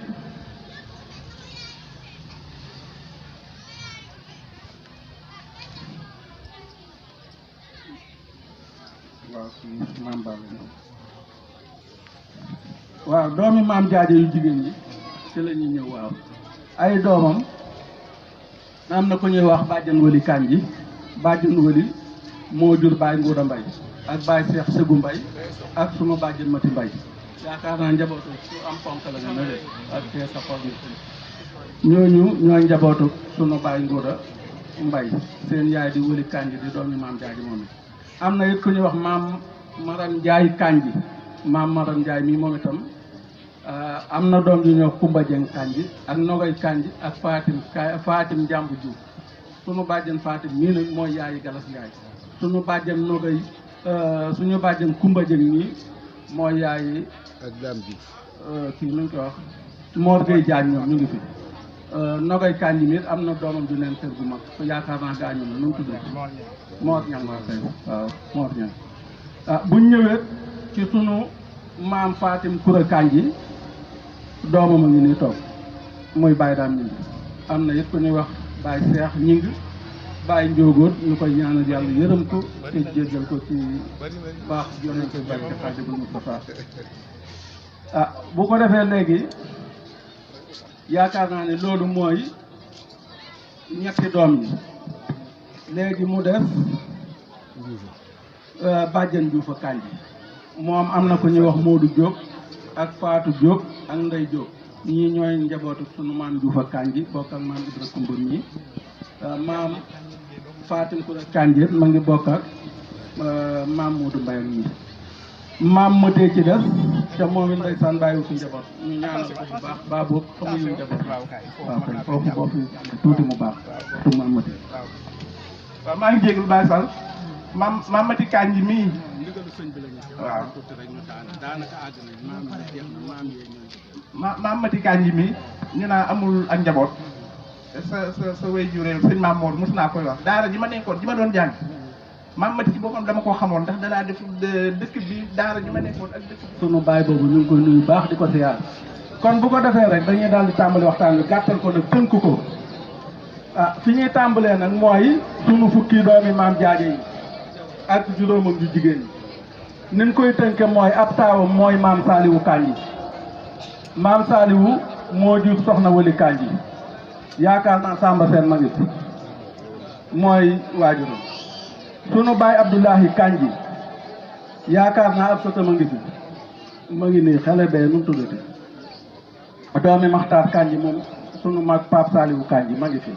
waaw suñu maam Ba waaw doomi maam Jaaja yu jigéen ñi ci la ñuy ñëw waaw ay doomam am na ku ñuy wax bàjjan Wali Kandji bàjjan Wali moo jur Baye Ngouda Mbaye ak Baye Cheikh Segu Mbaye ak suma bàjjen Mati Mbaye yaakaar naa njabootu su am ponk la nga ne ak tee sa xol ñooñu ñooy njabootu sunu Baye Ngouda Mbaye seen yaay di Wali Kandji di doomi maam Jaaji moom it. am na it ku ñuy wax maam Maram Ndiaye Kandji maam Maram Ndiaye mii moom itam am na doom yu ñuy wax Kumba Jeng Kandji ak Nogay Kandji ak Fatim Njàmbu Diouf sunu bàjjen Fatim mii nag mooy yaayi Galas Ndiaye sunu bàjjen Nogay suñu bàjjen Kumba Jeng mii mooy yaayi ak Dame Diouf kii nu ñu koy wax Mor Gueye Diagne ñoom ñu ngi fi. Nogay Kandji mi am na doomam ju neen kër gu mag yaakaar naa gaañu na nu mu tuddee Mor Ñang waa kay waaw Mor Ñang buñ ñëwee ci sunu maam Fatim Koura Kandji doomam a ngi nii toog muy Baye Dame ñing am na it ku ñuy wax Baye Cheikh ñing Baye Ndiogóor ñu koy ñaanal yàlla yërëm ko te jéggal ko ci baax yonent ko barke Xaadimu Mustafaa bu ko defee léegi yaakaar naa ne loolu mooy ñetti doom yi léegi mu def bàjjen Dioufa Kandji moom am na ku ñuy wax Modou Diop ak Fatou Diop ak Ndey Diop ñii ñooy njabootu sunu maam Dioufa Kandji bokk ak maam Ibra Kumba ñii maam Fatim Koura Kandji ma ngi bokk ak maam Modou Mbaye ñii maam mëtee ci def te moom it ndeysaan bàyyiwu fi njaboot ñu ñaanal ko bu baax baa boobu xamuñu njaboot waaw kay foofu boobu tuuti mu baax tu maam mëtee waaw maa ngi jégalu Baye Sall maam Mati Kandji mii ndigalu sëñ bi la ñu waaw tuuti rek ñu daanaka àgg nañ maam yi jeex na maam yee ñooy maam Mati Kandji mii ñu naa amul ak njaboot sa wéy jureel sëñ Maam Mor mos naa koy wax daara ji ma nekkoon ji ma doon jàng maam Mati ci boppam dama koo xamoon ndax danaa def dëkk bi daara ji ma nekkoon ak dëkk bi sunu baay boobu ñu ngi koy nuyu baax di ko siyaar kon bu ko defee rek dañuy daal di tàmbali waxtaan bi gàttal ko nag tënk ko ah fi ñuy tàmbalee nag mooy sunu fukki doomi maam jaaje yi ak juróomam ju jigéen ñi niñ koy tënke mooy ab taawam mooy maam Saaliwu Kandji maam Saaliwu moo jur soxna Wali Kandji yaakaar naa Samba Seen ma ngi fi mooy waajuram sunu baay Abdoulahi Kandji yaakaar naa ab sota ma ngi fi ma ngi nii xale bee nu mu tuddati doomi Maxtaar Kandji moom sunu mag Pape Saaliwu Kandji ma ngi fi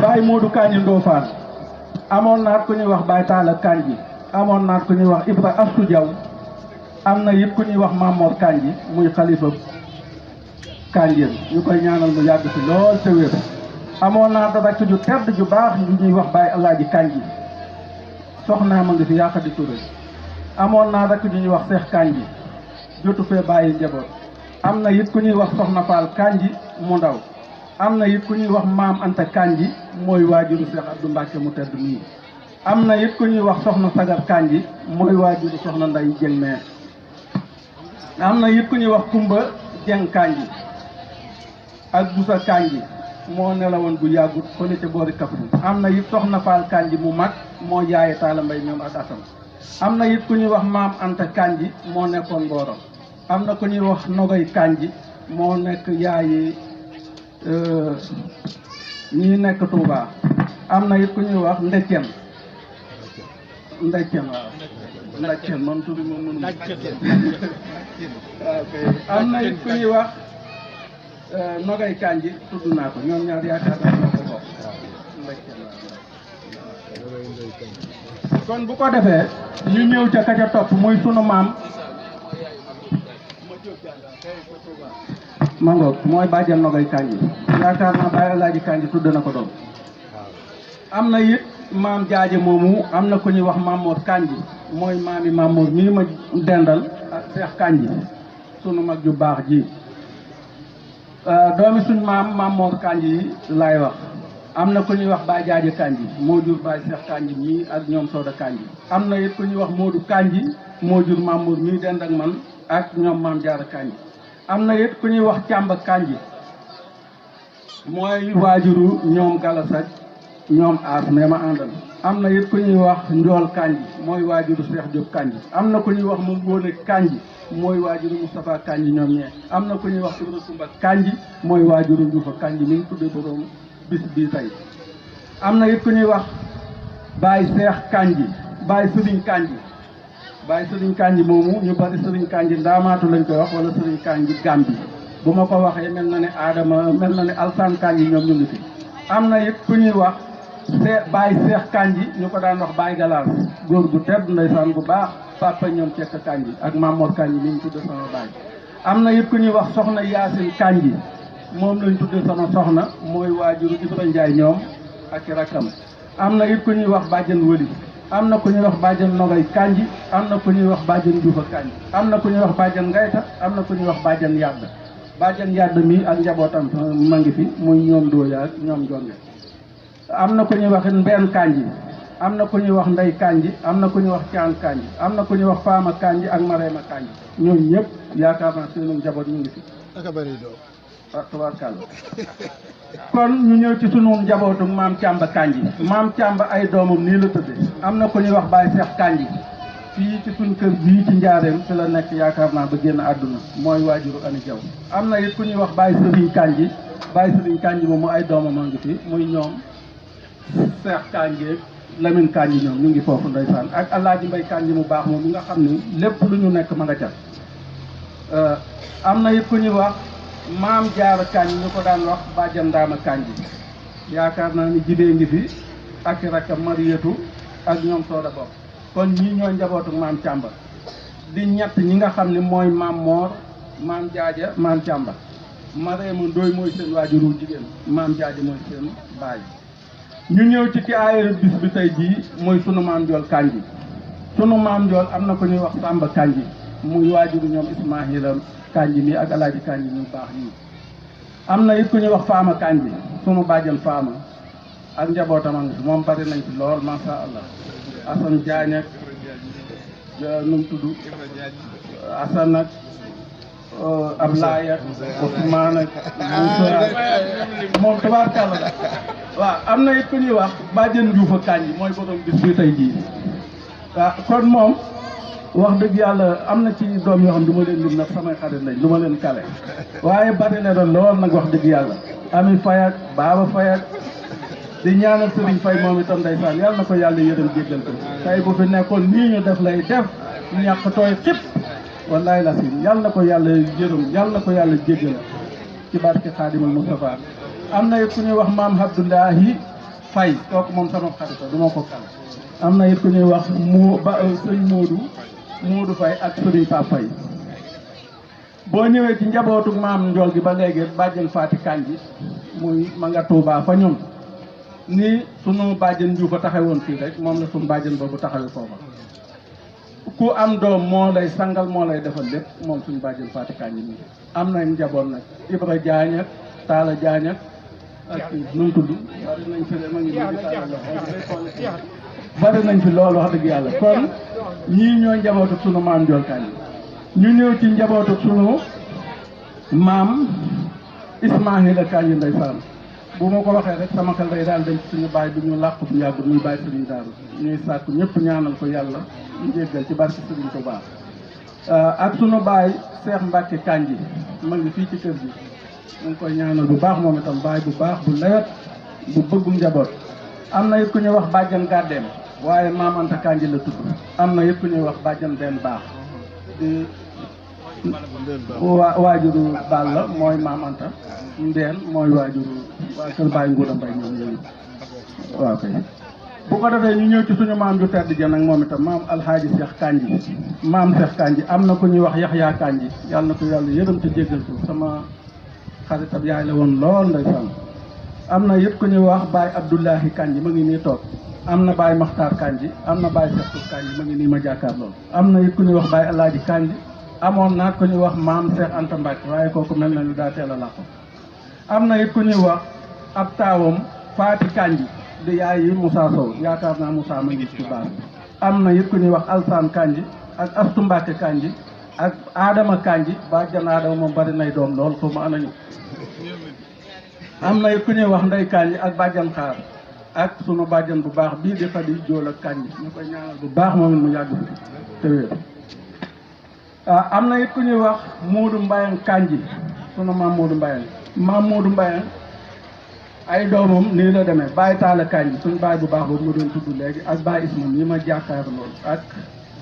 baay Moodu Kandji Ndofaan amoon naat ku ñuy wax baay Taala Kandji amoon naat ku ñuy wax Ibra Astu Jaw am na it ku ñuy wax Mamor Kandji muy xalifa Kandjeen ñu koy ñaanal mu yàgg fi lool te wér amoon naa da rakk ju tedd ju baax ñu ñuy wax baay Alaaji Kandji soxnaa ma ngi fi yàq di Touré amoon naa rakk ju ñuy wax Seex Kandji jotu fee bàyyi njaboot am na it ku ñuy wax soxna Faal Kandji mu ndaw am na it ku ñuy wax maam Anta Kandji mooy waajuru Seex Abdu Mbàkke mu tedd mii am na it ku ñuy wax soxna Sagar Kandji mooy waajuru soxna Nday Jeng mee am na it ku ñuy wax Kumba Jeng Kandji ak Busa Kandji moo nelawoon bu yàggut fële ca boori Kaffrine am na it soxna Faal Kandji mu mag moo yaaye Taala Mbay ñoom ak Asan am na it ku ñuy wax maam Anta Kandji moo nekkoon Mboro am na ku ñuy wax Nogoy Kandji moo nekk yaayi ñi nekk Touba am na it ku ñuy wax Ndecen waaw Ndecen man turi moom mënu am na it ku ñuy wax Nogay Kandji tudd naa ko ñoom ñaar yaakaar naa ñoo ko bokk kon bu ko defee ñu ñëw ca ka ca topp muy sunu maam mangoog mooy bàjjan Nogay Kandji yaakaar naa Baay Alaaji Kandji tudd na ko doom am na it maam jaaje moomu am na ku ñuy wax Mamor Kandji mooy maami Mamor mii ma dendal ak Seex Kandji sunu mag ju baax ji doomi suñ maam Mamor Kandji yi laay wax am na ku ñuy wax Baay Jaaje Kandji moo jur Baay Seex Kandji mii ak ñoom Sooda Kandji am na it ku ñuy wax Moodu Kandji moo jur Mamor mii dend ak man ak ñoom Maam Jaara Kandji am na it ku ñuy wax Càmba Kandji mooy waajuru ñoom Galasaj ñoom aas mais ma àndal am na it ku ñuy wax Njool Kandji mooy waajuru Seex Jóob Kandji am na ku ñuy wax mu Ngóone Kandji mooy waajuru Moustapha Kandji ñoom ñee am na ku ñuy wax Ibra Kumba Kandji mooy waajuru Dioufa Kandji mi ngi tudde borom bis bii tey am na it ku ñuy wax Baay Seex Kandji Baay Sëriñ Kandji Baay Sëriñ Kandji moomu ñu bari Sëriñ Kandji ndaamaatu lañ koy wax wala Sëriñ Kandji Gambi bu ma ko waxee mel na ne Adama mel na ne Alsaan Kandji ñoom ñu ngi fi am na it ku ñuy wax Baay Seex Kandji ñu ko daan wax Baay Galaas góor gu tedd ndeysaan bu baax papa ñoom Cekk Kandji ak Mamor Kandji mi ñu tudde sama baay am na it ku ñuy wax soxna Yaasin Kandji moom lañ tudde sama soxna mooy waajuru Ibra Njaay ñoom ak rakkam am na it ku ñuy wax bàjjan Wëli am na ku ñuy wax bàjjan Nogay Kandji am na ku ñuy wax bàjjan Dioufa Kandji am na ku ñuy wax bàjjan Ngayta am na ku ñuy wax bàjjan Yàdd bàjjan Yàdd mi ak njabootam ma ngi fi muy ñoom Dooya ak ñoom Jonge am na ku ñuy wax Mbeen Kandji am na ku ñuy wax Ndey Kandji am na ku ñuy wax Caan Kandji am na ku ñuy wax Faama Kandji ak Mareema Kandji ñooñu ñëpp yaakaar naa seenu njaboot ñu ngi fi tabaarkalla kon ñu ñëw ci sunu njabootu maam Càmba Kandji maam Càmba ay doomam nii la tëdde am na ku ñuy wax Baay Seex Kandji fii ci suñ kër bii ci njaareem fi la nekk yaakaar naa ba génn àdduna mooy waajuru Ani Jaw am na it ku ñuy wax Baay Sëriñ Kandji Baay Sëriñ Kandji moom ay doomam a ngi fi muy ñoom Seex Kandji ak Lamin Kandji ñoom ñu ngi foofu ndeysaan ak Alaaji Mbay Kandji mu baax moom mi nga xam ni lépp lu ñu nekk ma nga ca am na it ku ñuy wax Maam Jaara Kandji ñu ko daan wax Bàjjan Ndaama Kandji yaakaar naa ni jibee ngi fi ak rakkam Mariyatu ak ñoom Sooda bokk kon ñii ñoo njabootu maam Càmba di ñett ñi nga xam ne mooy maam Moor maam Jaaja maam Càmba Mareema Ndooy mooy seen waajuru jigéen maam Jaaja mooy seen baay ñu ñëw ci ki aayal bis bi tey jii mooy sunu maam Njool Kandji sunu maam Njool am na ko ñuy wax Samba Kandji muy waajuru ñoom Ismaahila Kandji mi ak Alaaji Kandji ñu baax ñii am na it ku ñuy wax Faama Kandji sunu bàjjan Faama ak njabootam a ngi fi moom bari nañ fi lool masha Allah Asan Jaañ ak nu mu tudd Asan ak Ablaye ak Ousmane ak Moussa moom tabaarkàlla la waaw am na it ku ñuy wax bàjjen Dioufa Kandji mooy borom bis bi tey jii waaw kon moom wax dëgg yàlla am na ci doom yoo xam du ma leen lim nag samay xarit lañ du ma leen kale waaye bari na doon lool nag wax dëgg yàlla Ami Faye ak Baba Faye ak di ñaanal Serigne Faye moom itam ndeysaan yàlla na ko yàlla yërëm jéggal ko tey bu fi nekkoon nii ñu def lay def ñàkk tooy xip wallaay la sin yàlla na ko yàlla yërëm yàlla na ko yàlla jéggal ci barke Xaadimal Mustafa am na it ku ñuy wax maam Abdoulahi Faye kooku moom sama xarit du ma ko kale am na it ku ñuy wax sëñ Moodu Faye ak Serigne Pape Faye boo ñëwee ci njabootu maam Njool gi ba léegi bàjjen Faati Kandji muy ma nga Tuubaa fa ñun ni sunu bàjjen Dioufa taxawoon fii rek moom la sunu bàjjen boobu taxawee foofa ku am doom moo lay sangal moo lay defal lépp moom suñu bàjjen Faati Kandji mi am na njaboot nag Ibra Jaañ ak Taala Jaañ ak nu mu tudd bari nañ fi ma ngi nii bari nañ fi loolu wax dëgg yàlla kon ñii ñoo njabootu sunu maam Njool Kandji ñu ñëw ci njabootu sunu maam Ismaahila Kandji ndeysaan bu ma ko waxee rek sama xel day daal dem ci suñu baay bi ñu làqu bu yàggut muy baay Serigne Daaru ñuy sàkku ñëpp ñaanal ko yàlla ñu jéggal ci barke Serigne Touba ak sunu baay Cheikh Mbacke Kandji ma ngi fii ci kër gi ñu ngi koy ñaanal bu baax moom itam baay bu baax bu lewet bu bëggum njaboot am na it ku ñuy wax bàjjan Gàddeem waaye maam Anta Kandji la tudd am na it ku ñuy wax bàjjan benn baax di waajuru Balla mooy maam Anta Ndeen mooy waajuru waa kër Baay Nguuda Mbay ñoom yooyu waaw kay bu ko defee ñu ñëw ci suñu maam ju tedd ja nag moom itam maam alxaaji Cheikh Kandji maam Cheikh Kandji am na ku ñuy wax Yaxya Kandji yàlla na ko yàlla yërëm te jéggal ko sama xaritab yaay la woon lool ndeysaan am na yëpp ku ñuy wax Baay Abdoulahi Kandji ma ngi nii toog am na Baay Maxtaar Kandji am na Baay Cheikh Kandji ma ngi nii ma jàkkaar lool am na yëpp ku ñuy wax Baay Alaaji Kandji amoon naat ku ñuy wax maam Cheikh Anta Mbacke waaye kooku mel na ni daa teel a làqu am na it ku ñuy wax ab taawam Faati Kandji di yaay yi Moussa Sow yaakaar naa Moussa ma ngi ci baax am na it ku ñuy wax Alsaan Kandji ak Astu Mbacke Kandji ak Adama Kandji ba jan Adama moom bari nay doom lool foofu ma anañu am na it ku ñuy wax Ndey Kandji ak bàjjan Xaar ak sunu bàjjan bu baax bii di Xadi Jool ak Kandji ñu koy ñaanal bu baax moom it mu yàgg fi te wér am na it ku ñuy wax Moodu Mbayang Kandji sunu maam Moodu Mbayang maam Moodu Mbayang ay doomam nii la demee Baay Taala Kandji suñ baay bu baax boobu ma doon tudd léegi ak Baay Isma nii ma jàkkaar lool ak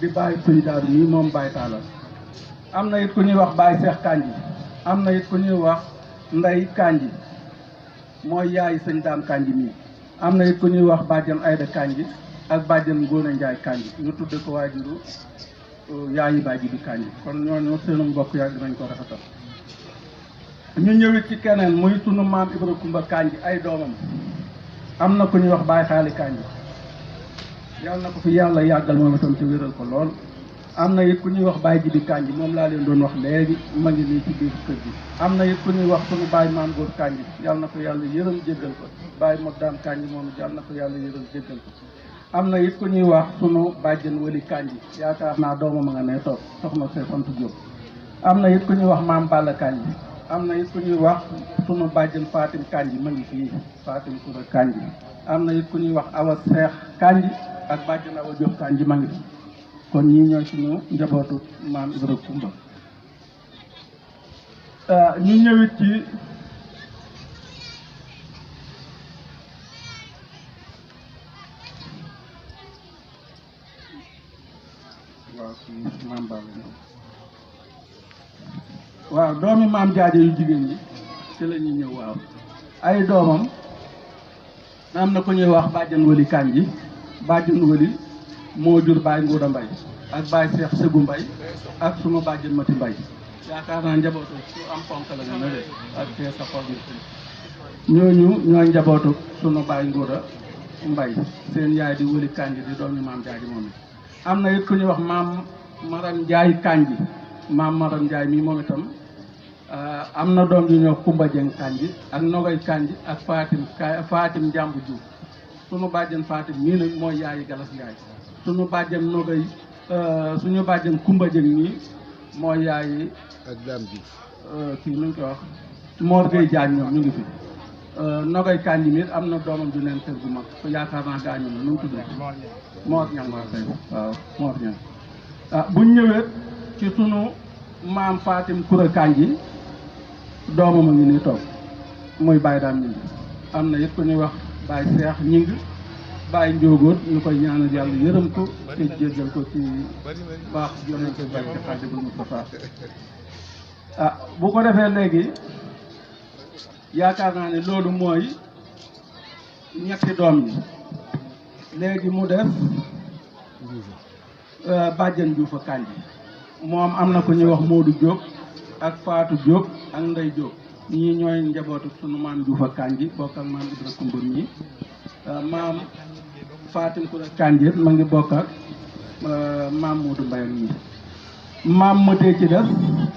di Baay Sëñ Daaru nii moom Baay Taala am na it ku ñuy wax Baay Seex Kandji am na it ku ñuy wax Ndey Kandji mooy yaay Sëñ Daam Kandji mii am na it ku ñuy wax bàjjan Ayda Kandji ak bàjjan Ngoone Njaay Kandji ñu tudde ko waajuru yaayi bàjji bi Kandji kon ñooñu seenu mbokk yàgg dinañ ko rafetal ñu ñëwit ci keneen muy sunu maam Ibra Kumba Kandji ay doomam am na ku ñuy wax Baay Xaali Kandji yàlla na ko fi yàlla yàggal moom itam ci wéral ko lool am na it ku ñuy wax Baay Jibi Kandji moom laa leen doon wax léegi ma ngi nii ci biir kër gi am na it ku ñuy wax sunu Baay Maam Góor Kandji yàlla na ko yàlla yërëm jéggal ko Baay Moddaam Kandji moom yàlla na ko yàlla yërëm jéggal ko am na it ku ñuy wax sunu bàjjen Wali Kandji yaakaar naa doomam a nga ne toog soxna see sant Diop am na it ku ñuy wax maam Balla Kandji am na it ku ñuy wax sunu bàjjen Fatim Kandji ma ngi fii Fatim Koura Kandji am na it ku ñuy wax Awa Seex Kandji ak bàjjen Awa Diop Kandji ma ngi fi kon ñii ñooy suñu njabootu maam Ibra Kumba ñu ñëwit ci waaw suñu maam Balla waaw doomi maam jaaja yu jigéen ñi ci la ñuy ñëw waaw ay doomam am na ku ñuy wax bàjjan Wali Kandji bàjjan Wali moo jur Baay Nguuda Mbay ak Baay Seex Sëgu Mbay ak sunu bàjjan Mati Mbay yaakaar naa njabootu su am ponk la nga ne de ak fee sa xol ñooñu ñooy njabootu sunu Baay Nguuda Mbay seen yaay di Wali Kandji di doomi maam jaaji moom it am na it ku ñuy wax maam Maram Njaay Kandji maam Maram Njaay mii moom itam am na doom yu ñoo Kumba Jeng Kandji ak Nogay Kandji ak Fatim Njàmbu Juuf sunu bàjjen Fatim mii nag mooy yaayi Galas Njaay sunu bàjjen Nogay suñu bàjjen Kumba Jeng mii mooy yaay ak Dame Diouf. kii nu ñu koy wax Mor Gueye Diagne ñoom ñu ngi fi. Nogay Kandji mi am na doomam ju neen kër gu mag yaakaar naa gaañu na nu mu tudd Mor Ñang waaw Mor Ñang buñ ñëwee ci sunu maam Fatim Koura Kandji doomam a ngi nii toog muy Baye Dame ñing am na it ku ñuy wax Baye Seex ñing Baye Njóogoot ñu koy ñaanal yàlla yërëm ko te jéggal ko ci baax yonente barke Xaadimul Mustafaa bu ko defee léegi yaakaar naa ne loolu mooy ñetti doom yi léegi mu def bàjjen Dioufa Kandji moom am na ku ñuy wax Modou Diop ak Fatou Diop ak Ndey Diop ñii ñooy njabootu sunu maam Dioufa Kandji bokk ak maam Ibra Kumbur ñi maam Fatim Koura Kandji ma ngi bokk ak maam Modou Mbaye ñi maam mëtee ci des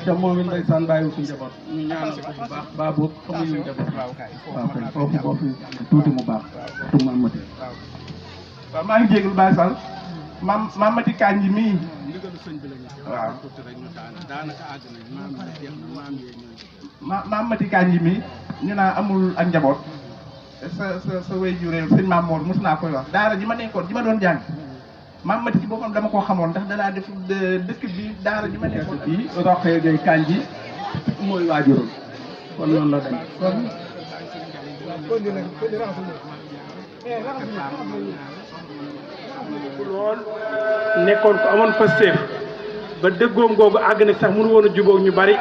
te moom it ndeysaan bàyyiwu fi njaboot ñu ñaanal ko bu baax baa boobu xamuñu njaboot waaw kay foofu boo fi tuuti mu baax tu maam mëtee waaw maa ngi jégalu Baye Sall maam Mati Kandji mii ndigalu sëñ bi lañu waaw tuuti rek ñu daanaka àgg nañ maam yi jeex na maam yee ñooy maam Mati Kandji mii ñu naa amul ak njaboot sa way juréel sëñ Maam Mor mos naa koy wax daara ji ma nekkoon ji ma doon jàng maam Mati ci boppam dama koo xamoon ndax danaa def dëkk bi daara ji ma nekkoon bi Rokhaya Gueye Kandji mooy waajuram kon noonu la dem lool nekkoon ko amoon Pastef ba dëggoom googu àgg na sax mënu woon a jubóog ñu bari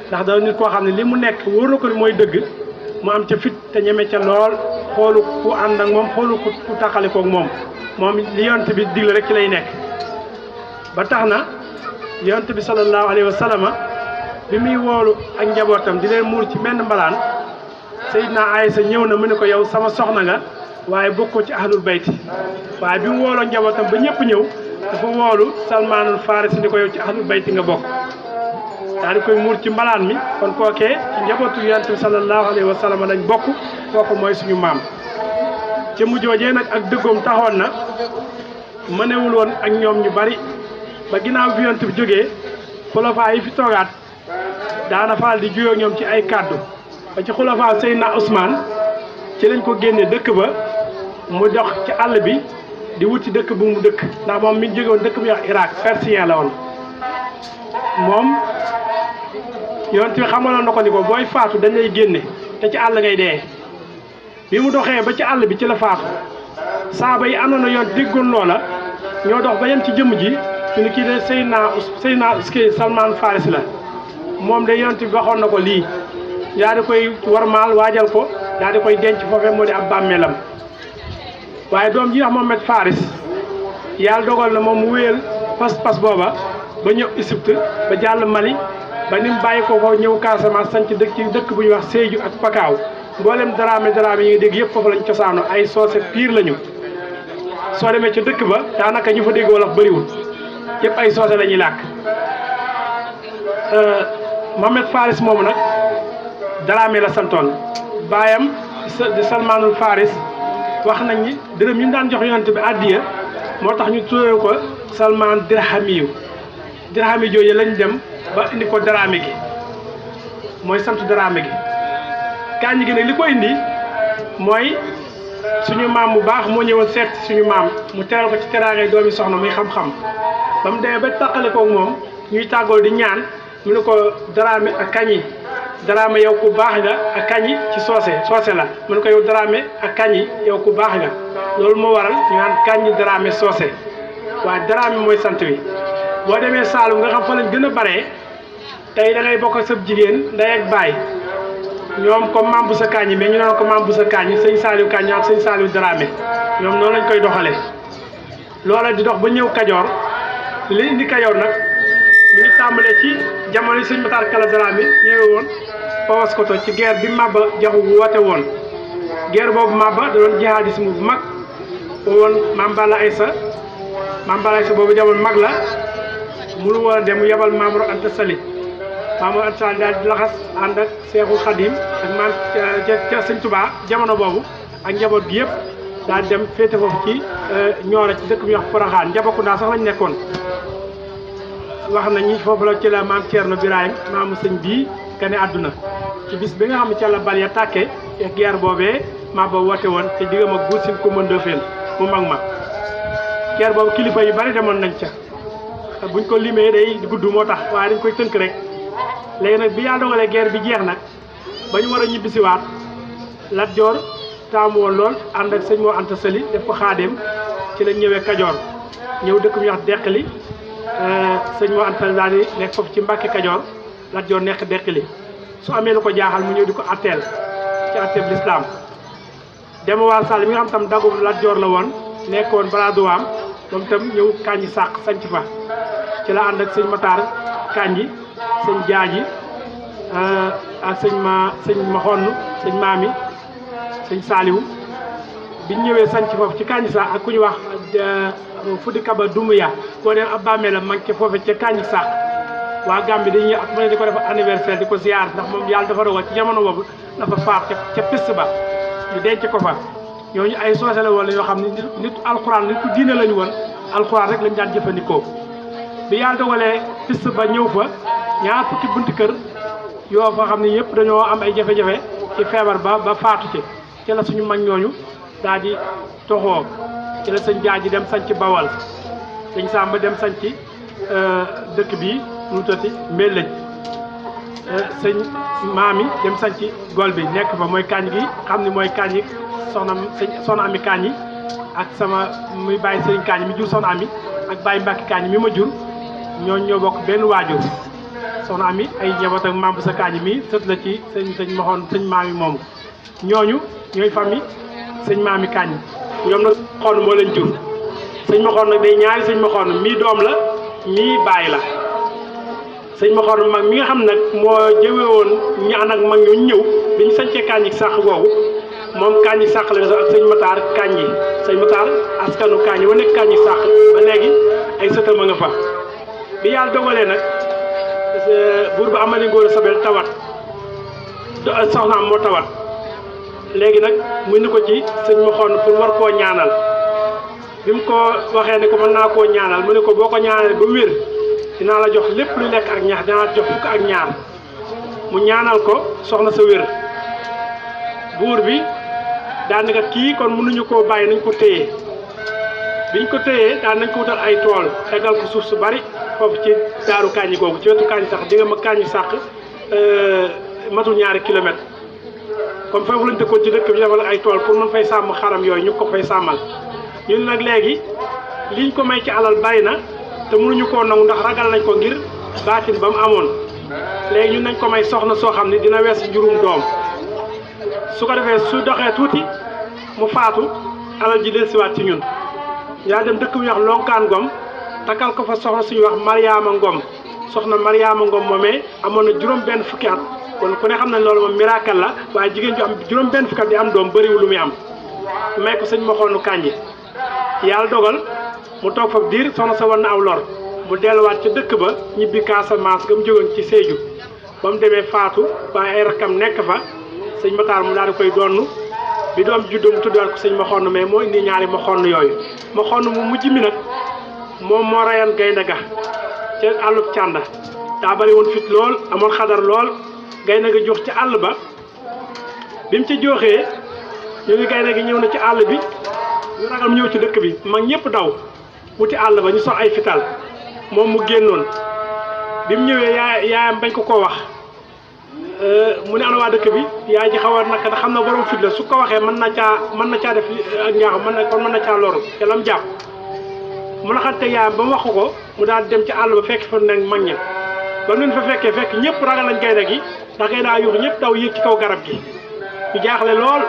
ndax da nit koo xam ne li mu nekk wóor na ko mooy dëgg mu am ca fit te ñeme ca lool xoolu ku ànd ak moom xoolu ku taxalikoog moom li yonent bi digle rek ci lay nekk ba tax na yonent bi sallallahu alayhi wa sallama bi muy woolu ak njabootam di leen muur ci benn mbalaan Seydina Aysa ñëw na mu ne ko yow sama soxna nga waaye bokkoo ci ahlul bayti waaye bi mu wooloo njabootam ba ñëpp ñëw dafa woolu Salmaanul Farisi ni ko yow ci ahlul bayti nga bokk daal di koy muur ci mbalaan mi kon kookee ci njabootu yonent bi sallallahu alayhi wa sallam lañ bokk kooku mooy suñu maam ca mu joojee nag ak dëggoom taxoon na mënewul woon ak ñoom ñu bari ba ginnaaw bi yonent bi jógee xulafaa yi fi toogaat daana faal di juyoo ñoom ci ay kàddu ba ci xulafaa Seydina Ousmane ci lañ ko génne dëkk ba mu dox ci àll bi di wuti dëkk bu mu dëkk ndax moom mi ngi jóge woon dëkk bu ñuy wax Irak persien la woon moom yonent bi xamaloon na ko ni ko booy faatu dañ lay génne te ci àll ngay dee bi mu doxee ba ci àll bi ci la faatu saaba yi àndoon na yoon déggoon loola ñoo dox ba yem ci jëmm ji ñu ni kii de Seydina Salman Farisi la moom de yonent bi waxoon na ko lii daa di koy warmaal waajal ko daa di koy denc foofee moo di ab bàmmeelam waaye doom ji wax Mohamed Faris yàlla dogal na moom mu wéyal pas-pas booba ba ñëw Égypte ba jàll Mali ba ni mu bàyyi ko foofu ñëw Casamance sanc dëkk ci dëkk bu ñuy wax Sédhiou ak Pakaaw mboolem daraame yi nga dégg yëpp foofu lañ cosaano ay soose piir lañu soo demee ca dëkk ba daanaka ñu fa dégg wolof bëriwul yëpp ay soose la ñuy làkk Mohamed Faris moomu nag daraame la santoon baayam di Salmanul Faris wax nañ ni dërëm yi mu daan jox yonent bi àddiya moo tax ñu tuddee ko Salman dirhamiyu dirhami jooju lañ dem ba indi ko daraame gi mooy sant daraame gi Kandji gi nag li ko indi mooy suñu maam bu baax moo ñëwoon seet suñu maam mu teral ko ci teraangay doomi soxna muy xam-xam ba mu demee ba tàqale koog moom ñuy tàggoo di ñaan mu ne ko daraame ak kañi daraame yow ku baax nga ak kañi ci soose la mu ne ko yow daraame ak kañi yow ku baax nga loolu moo waral ñu naan Kandji daraame soose waaye daraame mooy sant wi boo demee Saalum nga xam fa lañ gën a baree tey da ngay bokk ak sa jigéen ndey ak baay ñoom comme maam bu sa Kandji mais ñu naan ko maam bu sa Kandji sëñ Saliou Kandji ak sëñ Saliou Dramé ñoom noonu lañ koy doxalee loola di dox ba ñëw Kajoor li indi Kajoor nag mi ngi tàmbalee ci jamono yi sëñ Matar Kala Dramé ñëwee woon Paoskoto ci guerre bi Maba Jaxu woote woon guerre boobu Maba da doon jihadisme bu mag woon Mame Balla Aïssa boobu jamono mag la munu woon a dem mu yebal Mamour Anta Sali Mamour Anta Sali daal di laxas ànd ak Seexul Xadim ak maam ca Sëñ Tuubaa jamono boobu ak njaboot gi yëpp daal dem féete foofu ci Ñooro ci dëkk bi ñuy wax Poroxaan Njabacounda sax lañ nekkoon wax nañu foofu la ci la maam Thierno Birahim maamu sëñ bii gane àdduna ci bis bi nga xam ne ca la bal ya tàkke guerre boobee maa ba woote woon te diggam ak Buur Sine Coumba Ndoffène mu mag ma guerre boobu kilifa yu bari demoon nañ ca buñ ko limee day gudd moo tax waaye dañ koy tënk rek léegi nag bi yàlla dogalee guerre bi jeex nag ba ñu war a ñibbisiwaat Lat Joor taamu woon lool ànd ak sëñ Mor Anta Sali def ko xaadeem ci la ñëwee Kajoor ñëw dëkk bu ñuy wax Deqali sëñ Mor Anta Sali daal di nekk foofu ci Mbàkke Kajoor Lat Joor nekk Deqali su amee lu ko jaaxal mu ñëw di ko atteel ci atteeb lislaam Demba War Sall mi nga xam tam daggu Lat Joor la woon nekkoon Baraduwaam moom itam ñëw Kandji sàq sanc fa ci la ànd ak sëñ Matar Kandji sëñ Jaaji ak sëñ ma xonn sëñ Maami sëñ Saaliwu biñ ñëwee sanc foofu ci Kandji sàq ak ku ñu wax Fudi Kaba Dumbuya boo dem ab bàmmeelam mag ca foofu ca Kandji sàq waa Gambie dañuy at ma ne di ko def anniversaire di ko ziar ndax moom yàlla dafa dogal ci jamono boobu dafa faat ca piste ba ñu denc ko fa ñooñu ay soose la woon yoo xam ne nit alxuraan nit ku diine lañu woon alxuraan rek lañu daan jëfandikoo bi yàlla dogalee piste ba ñëw fa ñaar fukki bunti kër yoo fa xam ne yëpp dañoo am ay jafe-jafe ci feebar ba faatu ci la suñu mag ñooñu daal di toxoo ci la sëñ Jaaji dem sanc Bawal sëñ Samba dem sanc dëkk bii nu tati Mbellëj sëñ Maami dem sanc Gol bi nekk fa mooy Kandji gi xam ne mooy Kandji soxna Ami Kandji ak sama muy bàyyi sëriñ Kandji mi jur soxna Ami ak bàyyi Mbàkke Kandji mi ma jur ñooñu ñoo bokk benn waajur soxna Ami ay njaboot ak maam bu sa Kandji mi sët la ci sëñ Maxoon sëñ Maami moomu ñooñu ñooy famille sëñ Maami Kandji ñoom nag Maxoon moo leen jur sëñ Maxoon nag day ñaari sëñ Maxoon mii doom la mii baay la sëñ Maxoon mag mi nga xam nag moo jëwe woon ñu ànd ak mag ñooñu ñëw bi ñu sañcee Kandji sàq googu moom Kandji sàq la ak sëñ Matar Kandji sëñ Matar askanu Kandji wa nekk Kandji sàq ba léegi ay sëtam a nga fa bi yàlla dogalee nag buur ba Amari Ngoone Sobel tawat soxnaam moo tawat léegi nag mu ni ko ci sëñ Maxoon pour war koo ñaanal bi mu ko waxee ne ko mën naa koo ñaanal mu ne ko boo ko ñaanalee ba wér dinaa la jox lépp lu lekk ak ñax dinaa la jox fukk ak ñaar mu ñaanal ko soxna sa wér buur bi daanaka kii kon mënuñu koo bàyyi nañ ko téye biñ ko téyee daan nañ ko wutal ay tool tegal ko suuf su bari foofu ci daaru Kandji googu ci wetu Kandji sax di nga ma Kandji sàq matul ñaari kilomètre comme foofu lañ dëkkoon ci dëkk bi defal ay tool pour mën fay sàmm xaram yooyu ñu ko fay sàmmal ñun nag léegi liñ ko may ci alal bari na te mënuñu koo nangu ndax ragal nañ ko ngir baatin ba mu amoon léegi ñun nañ ko may soxna soo xam ne dina wees njurum doom su ko defee su doxee tuuti mu faatu alal ji dellusiwaat ci ñun yaa dem dëkk bu ñuy wax Lonkaan Ngom takkal ko fa soxna suñuy wax Mariama Ngom soxna Mariama Ngom moomee amoon na juróom benn fukki at kon ku ne xam nañ loolu moom miracle la waaye jigéen ju am juróom benn fukki at di am doom bëriwul lu muy am may ko sëñ Maxoonu Kandji yàlla dogal mu toog fa diir soxna sa wan na aw lor mu delluwaat ca dëkk ba ñibbi Casamance ga mu jógoon ci Sédhiou ba mu demee faatu waaye ay rakkam nekk fa sëñ Matar mu daal di koy donn bi doom juddoo mu tuddaat ko sëñ Maxoon mais moo indi ñaari Maxoon yooyu Maxoon mu mujj mi nag moom moo rayan gaynde ga ca àllub cànda daa bari woon fit lool amoon xadar lool gaynde ga jox ci àll ba bi mu ci joxee ñu ngi gaynde gi ñëw na ci àll bi ñu ragal mu ñëw ci dëkk bi mag ñëpp daw wuti àll ba ñu sox ay fital moom mu génnoon bi mu ñëwee yaayam bañ ko wax mu ne ana waa dëkk bi yaay ji xaw a naka da xam na borom fit la su ko waxee mën na caa def ak ñaax mën na caa loru te lam jàpp mu naxante yaayam ba mu wax ko mu daal dem ci àll ba fekk fa nag mag ña ba ngeen fa fekkee fekk ñëpp ragal lañ gaynde gi ndax gaynde daa yuux ñëpp daw yéeg ci kaw garab gi ñu jaaxle lool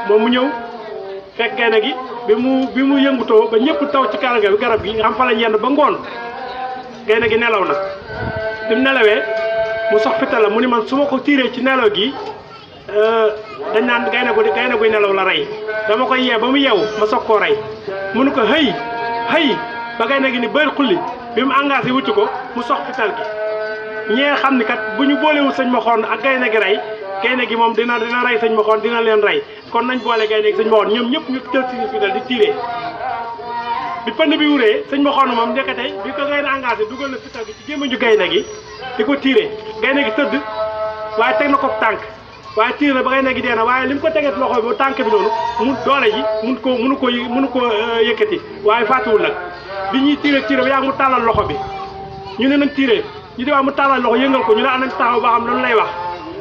moom mu ñëw fekk gaynde gi bi mu yëngutoo ba ñëpp taw ci garab gi nga xam fa lañ yenn ba ngoon gaynde gi nelaw na bi mu nelawee mu sox fital la mu ni man su ma ko tiiree ci nelaw gi dañ naan gaynde guy nelaw la rey dama koy yee ba mu yeewu ma soog koo rey mënu ko hëy ba gaynde gi ni bëri xulli bi mu engagé wuti ko mu sox fital gi ñee xam ni kat bu ñu boolewul sëñ Maxoon ak gaynde gi rey gaynde gi moom dina rey sëñ Maxoon dina leen rey kon nañ boole gaynde gi sëñ Maxoon ñoom ñëpp ñu jël si fital di tiiree bi pënd bi wuree sëñ ma xoon moom ndekete bi ko gaynde engagé dugal na fital gi ci gémmiñu gaynde gi di ko tiire gaynde gi tëdd waaye teg na ko tànk waaye tiir na ba gaynde gi dee na waaye li mu ko teget loxo bi tànk bi noonu mu doole ji mënu ko yëkkati waaye faatuwul nag bi ñuy tiire ba yaa mu tàllal loxo bi ñu ne nañ tiire ñu di waa mu tàllal loxo yëngal ko ñu ne anañ taxaw ba xam lan lay wax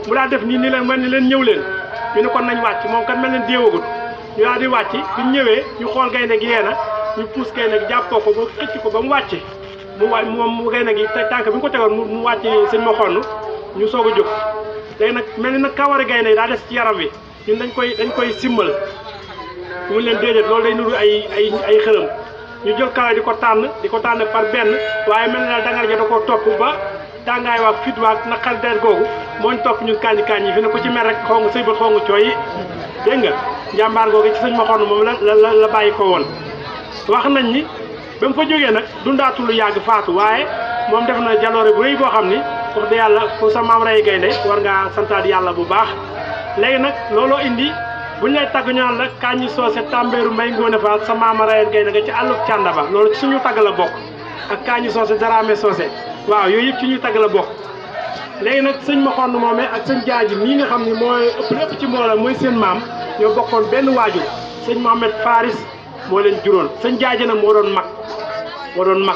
mu daa def nii ni leen mel ni leen ñëw leen ñu ne kon nañ wàcc moom kat mel leen déewagut ñu daal di wàcc bi ñu ñëwee ñu xool gaynde gi yee na ñu puus gaynde gi jàppoo ko ba xëcc ko ba mu wàcc mu gaynde gi tànk bi ñu ko tegoon mu wàcc sëñ ma xonn ñu soog a jóg léegi nag mel ni nag kawari gaynde yi daa des ci yaram wi ñun dañ koy simmal mu leen déedéet loolu day nuru ay xërëm ñu jël kawar di ko tànn par benn waaye mel na dangar ja da koo topp ba tàngaay waag fit waag naqar der googu moo ñu topp ñun kañ yi fi ne ko ci mer rek xaw nga sëy bët xaw nga cooy yi dégg nga njàmbaar googu ci sëñ ma xonn moom la bàyyi ko woon wax nañ ni ba mu fa jógee nag dundaatu lu yàgg faatu waaye moom def na jaloore bu rëy boo xam ni wax dëgg yàlla ku sa maam rey gaynde war ngaa santaat yàlla bu baax léegi nag looloo indi buñ lay tagg ñu naan la Kandji soose tàmbeeru mbay ngoone faal sa maama reyeen gaynde nga ci àllub cànda ba loolu ci suñu tagg la bokk ak Kandji soose daraame soose waaw yooyu yëpp ci ñuy tagg la bokk léegi nag sëñ ma xonn moomee ak sëñ jaaji mii nga xam ne mooy ëpp ci mboolam mooy seen maam ñoo bokkoon benn waajur sëñ Mohamed Faris moo leen juróon sëñ jaaji nag moo doon mag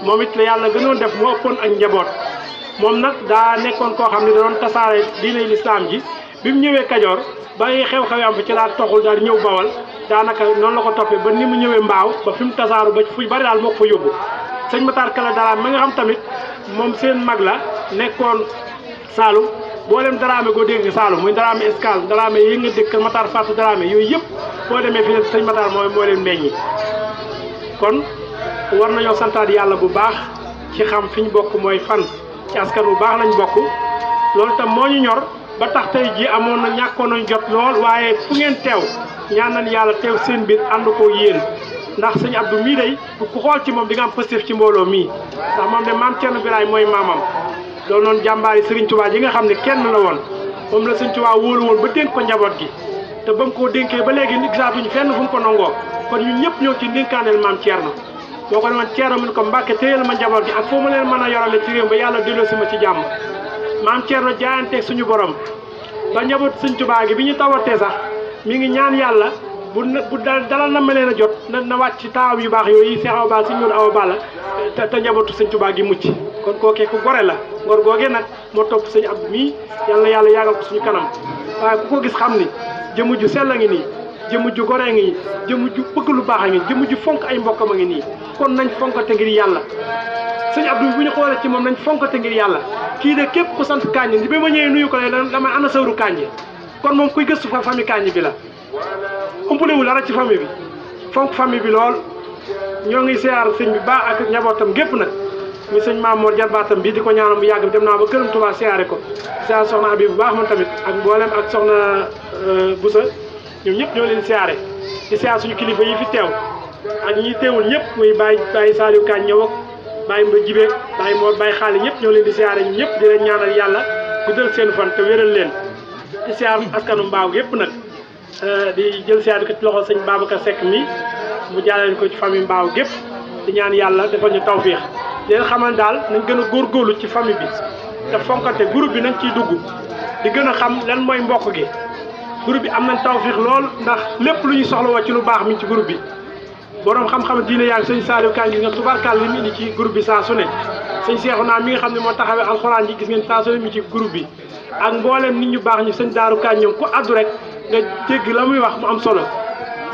moom it la yàlla gënoon def moo ëppoon ak njaboot moom nag daa nekkoon koo xam ne da doon tasaare diine lislaam ji bi mu ñëwee Kajoor ba xew-xew am fa ci laa toxul daal ñëw Bawal daanaka noonu la ko toppee ba ni mu ñëwee Mbaaw ba fi mu tasaaru ba fu bari daal moo ko fa yóbbu sëñ Matar Kala Daraame ma nga xam tamit moom seen mag la nekkoon Saalum boolem Daraame goo dégg Saalum muy Daraame Escale Daraame yi nga dëkk Matar Fatou Daraame yooyu yëpp boo demee fi ne sëñ Matar moo leen meññi kon war nañoo santaat yàlla bu baax ci xam fi ñu bokk mooy fan ci askan bu baax lañ bokk loolu tam moo ñu ñor ba tax tey ji amoon na ñàkkoon nañ jot lool waaye fu ngeen teew ñaan nañ yàlla teew seen biir ànd ko yéen ndax sëñ Abdou mii day ku xool ci moom di nga am positif ci mbooloo mii ndax moom de maam Thierno Birahim mooy maamam doon noonu jàmbaari Serigne Touba yi nga xam ne kenn la woon moom la Serigne Touba wóolu woon ba dénk ko njaboot gi te ba mu ko dénkee ba léegi gisaatuñu fenn fu mu ko nangoo kon ñun ñëpp ñëw ci ndénkaaneel maam Thierno boo ko demoon Thierno mu ne ko Mbàkke téyel ma njaboot gi ak foo ma leen mën a yorale ci réew ba yàlla delloosi ma ci jàmm maam Thierno jaayanteeg suñu borom ba njaboot Sëñ Tuubaa gi bi ñu tawatee sax mi ngi ñaan yàlla bu dalal na ma leen a jot na wàcc ci taawam yu baax yooyu Seex Awa Balla Sëñ Moodu Awa Balla te njabootu Sëñ Tuubaa gi mucc kon kookee ku gore la ngor googee nag moo topp sëñ Abdou mii yàlla yàggal ko suñu kanam waaye ku ko gis xam ni jëmm ju sell a ngi nii jëmm ju gore a ngi nii jëmm ju bëgg lu baax a ngi jëmm ju fonk ay mbokkam a ngi nii kon nañ fonkate ngir yàlla sëñ Abdou bu ñu xoolee ci moom nañ fonkate ngir yàlla kii de képp ku sant Kandji bi ma ñëwee nuyu ko ne dama ana sawru Kandji kon moom kuy gëstu fa famille Kandji bi la umpalewul dara ci famille bi fonk famille bi lool ñoo ngi siyaar sëñ bi baax ak njabootam gépp nag mi sëñ Mamour jarbaatam bi di ko ñaanal mu yàgg bi dem naa ba këram Touba siyaare ko siyaar soxna Abi bu baax man tamit ak mboolem ak soxna Boussa ñoom ñëpp ñoo leen siyaare di siyaar suñu kilifa yi fi teew ak ñi teewul ñëpp muy Baye Saliou Kandji ñëw ak Baye Mba Jibeek Baye Mor Baye Xaali ñëpp ñoo leen di siyaare ñoom ñëpp di leen ñaanal yàlla guddal seen fan te wéral leen di siyaar askanu Mbaaw yëpp nag di jël siyaar ko ci loxo sëñ Babacar Seck mi mu jàllale ko ci famille Mbaaw gépp di ñaan yàlla defal ñu tawfiix di leen xamal daal nañ gën a góorgóorlu ci famille bi te fonkante groupe bi nañ ciy dugg di gën a xam lan mooy mbokk gi groupe bi am nañ tawfiix lool ndax lépp lu ñuy soxla woo ci lu baax mi ci groupe bi borom xam-xam diine yaa ngi sëñ Saliou Kandji nga tubaarkaal li mu indi ci groupe bi saa su ne sëñ Seexuna mi nga xam ne moo taxawee alxuraan ji gis ngeen saa su ne mi ci groupe bi ak mbooleem nit ñu baax ñi sëñ Daaru Kandji ñoom ku addu rek nga dégg la muy wax mu am solo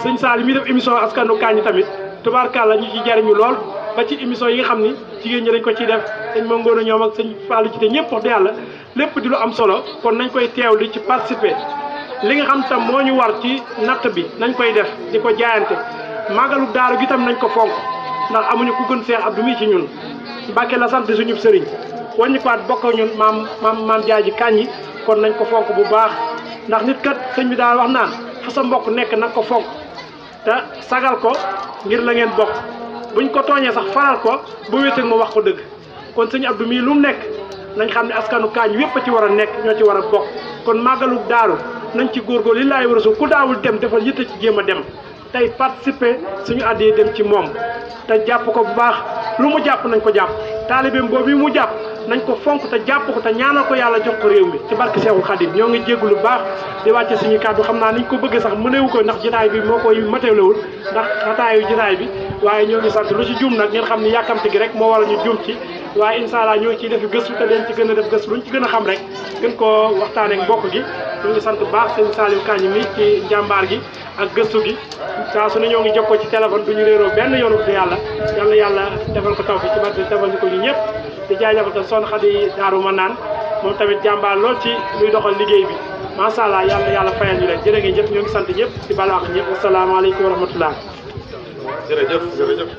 sëñ Saliou mi def émission askanu Kandji tamit tubaarkaal la ñu ci jariñu lool ba ci émission yi nga xam ni jigéen ñi dañ ko ciy def sëñ Mangoona ñoom ak sëñ Fallou ci te ñëpp wax dëgg yàlla lépp di lu am solo kon nañ koy teewlu ci participer li nga xam tam moo ñu war ci natt bi nañ koy def di ko jaayante màggalu daaru gi tam nañ ko fonk ndax amuñu ku gën Seex Abdou mi ci ñun Mbàkke la sant suñu sëriñ waññi ko at bokk ñun maam Jaaji Kandji kon nañ ko fonk bu baax ndax nit kat sëñ bi daal wax naan fa sa mbokk nekk nag ko fonk te sagal ko ngir la ngeen bokk buñ ko tooñee sax faral ko ba wéeteeg ma wax ko dëgg kon sëñ Abdou mii lu mu nekk nañ xam ne askanu Kandji yépp a ci war a nekk ñoo ci war a bokk kon màggalu daaru nañ ci góorgóorlu li laay war a ku daawul dem defal yitte ci jéem a dem tey participer suñu addi dem ci moom te jàpp ko bu baax lu mu jàpp nañ ko jàpp taalibeem boobu mu jàpp nañ ko fonk te jàpp ko te ñaanal ko yàlla jox ko réew mi ci barke Seexul Xadim ñoo ngi jéggu lu baax di wàcce suñu kàddu xam naa niñ ko bëggee sax mënewu ko ndax jotaay bi moo koy matalewul ndax xataayu jotaay bi waaye ñoo ngi sant lu ci juum nag ngeen xam ni yàkkamte gi rek moo waral ñu juum ci waaye incha allah ñoo ngi ciy def gëstu te leen ci gën a def gëstu luñ ci gën a xam rek gën koo waxtaanee ak mbokk gi ñu ngi sant bu baax sëñ Saliou Kandji mi ci njàmbaar gi ak gëstu gi saa su ne ñoo ngi jokkoo ci téléphone duñu réeroo benn yoon wax yàlla yàlla defal ko taw fi ci barke defal ni ko ñu ñëpp di jaajëfal te Sokhna Khady Daaru Manaan moom tamit jàmbaar lool ci luy doxal liggéey bi macha allah yàlla fayal ñu leen jërë ngeen jëf ñoo ngi sant ñëpp ci balaax ñëpp asalaamaaleykum wa rahmatullah jërëjëf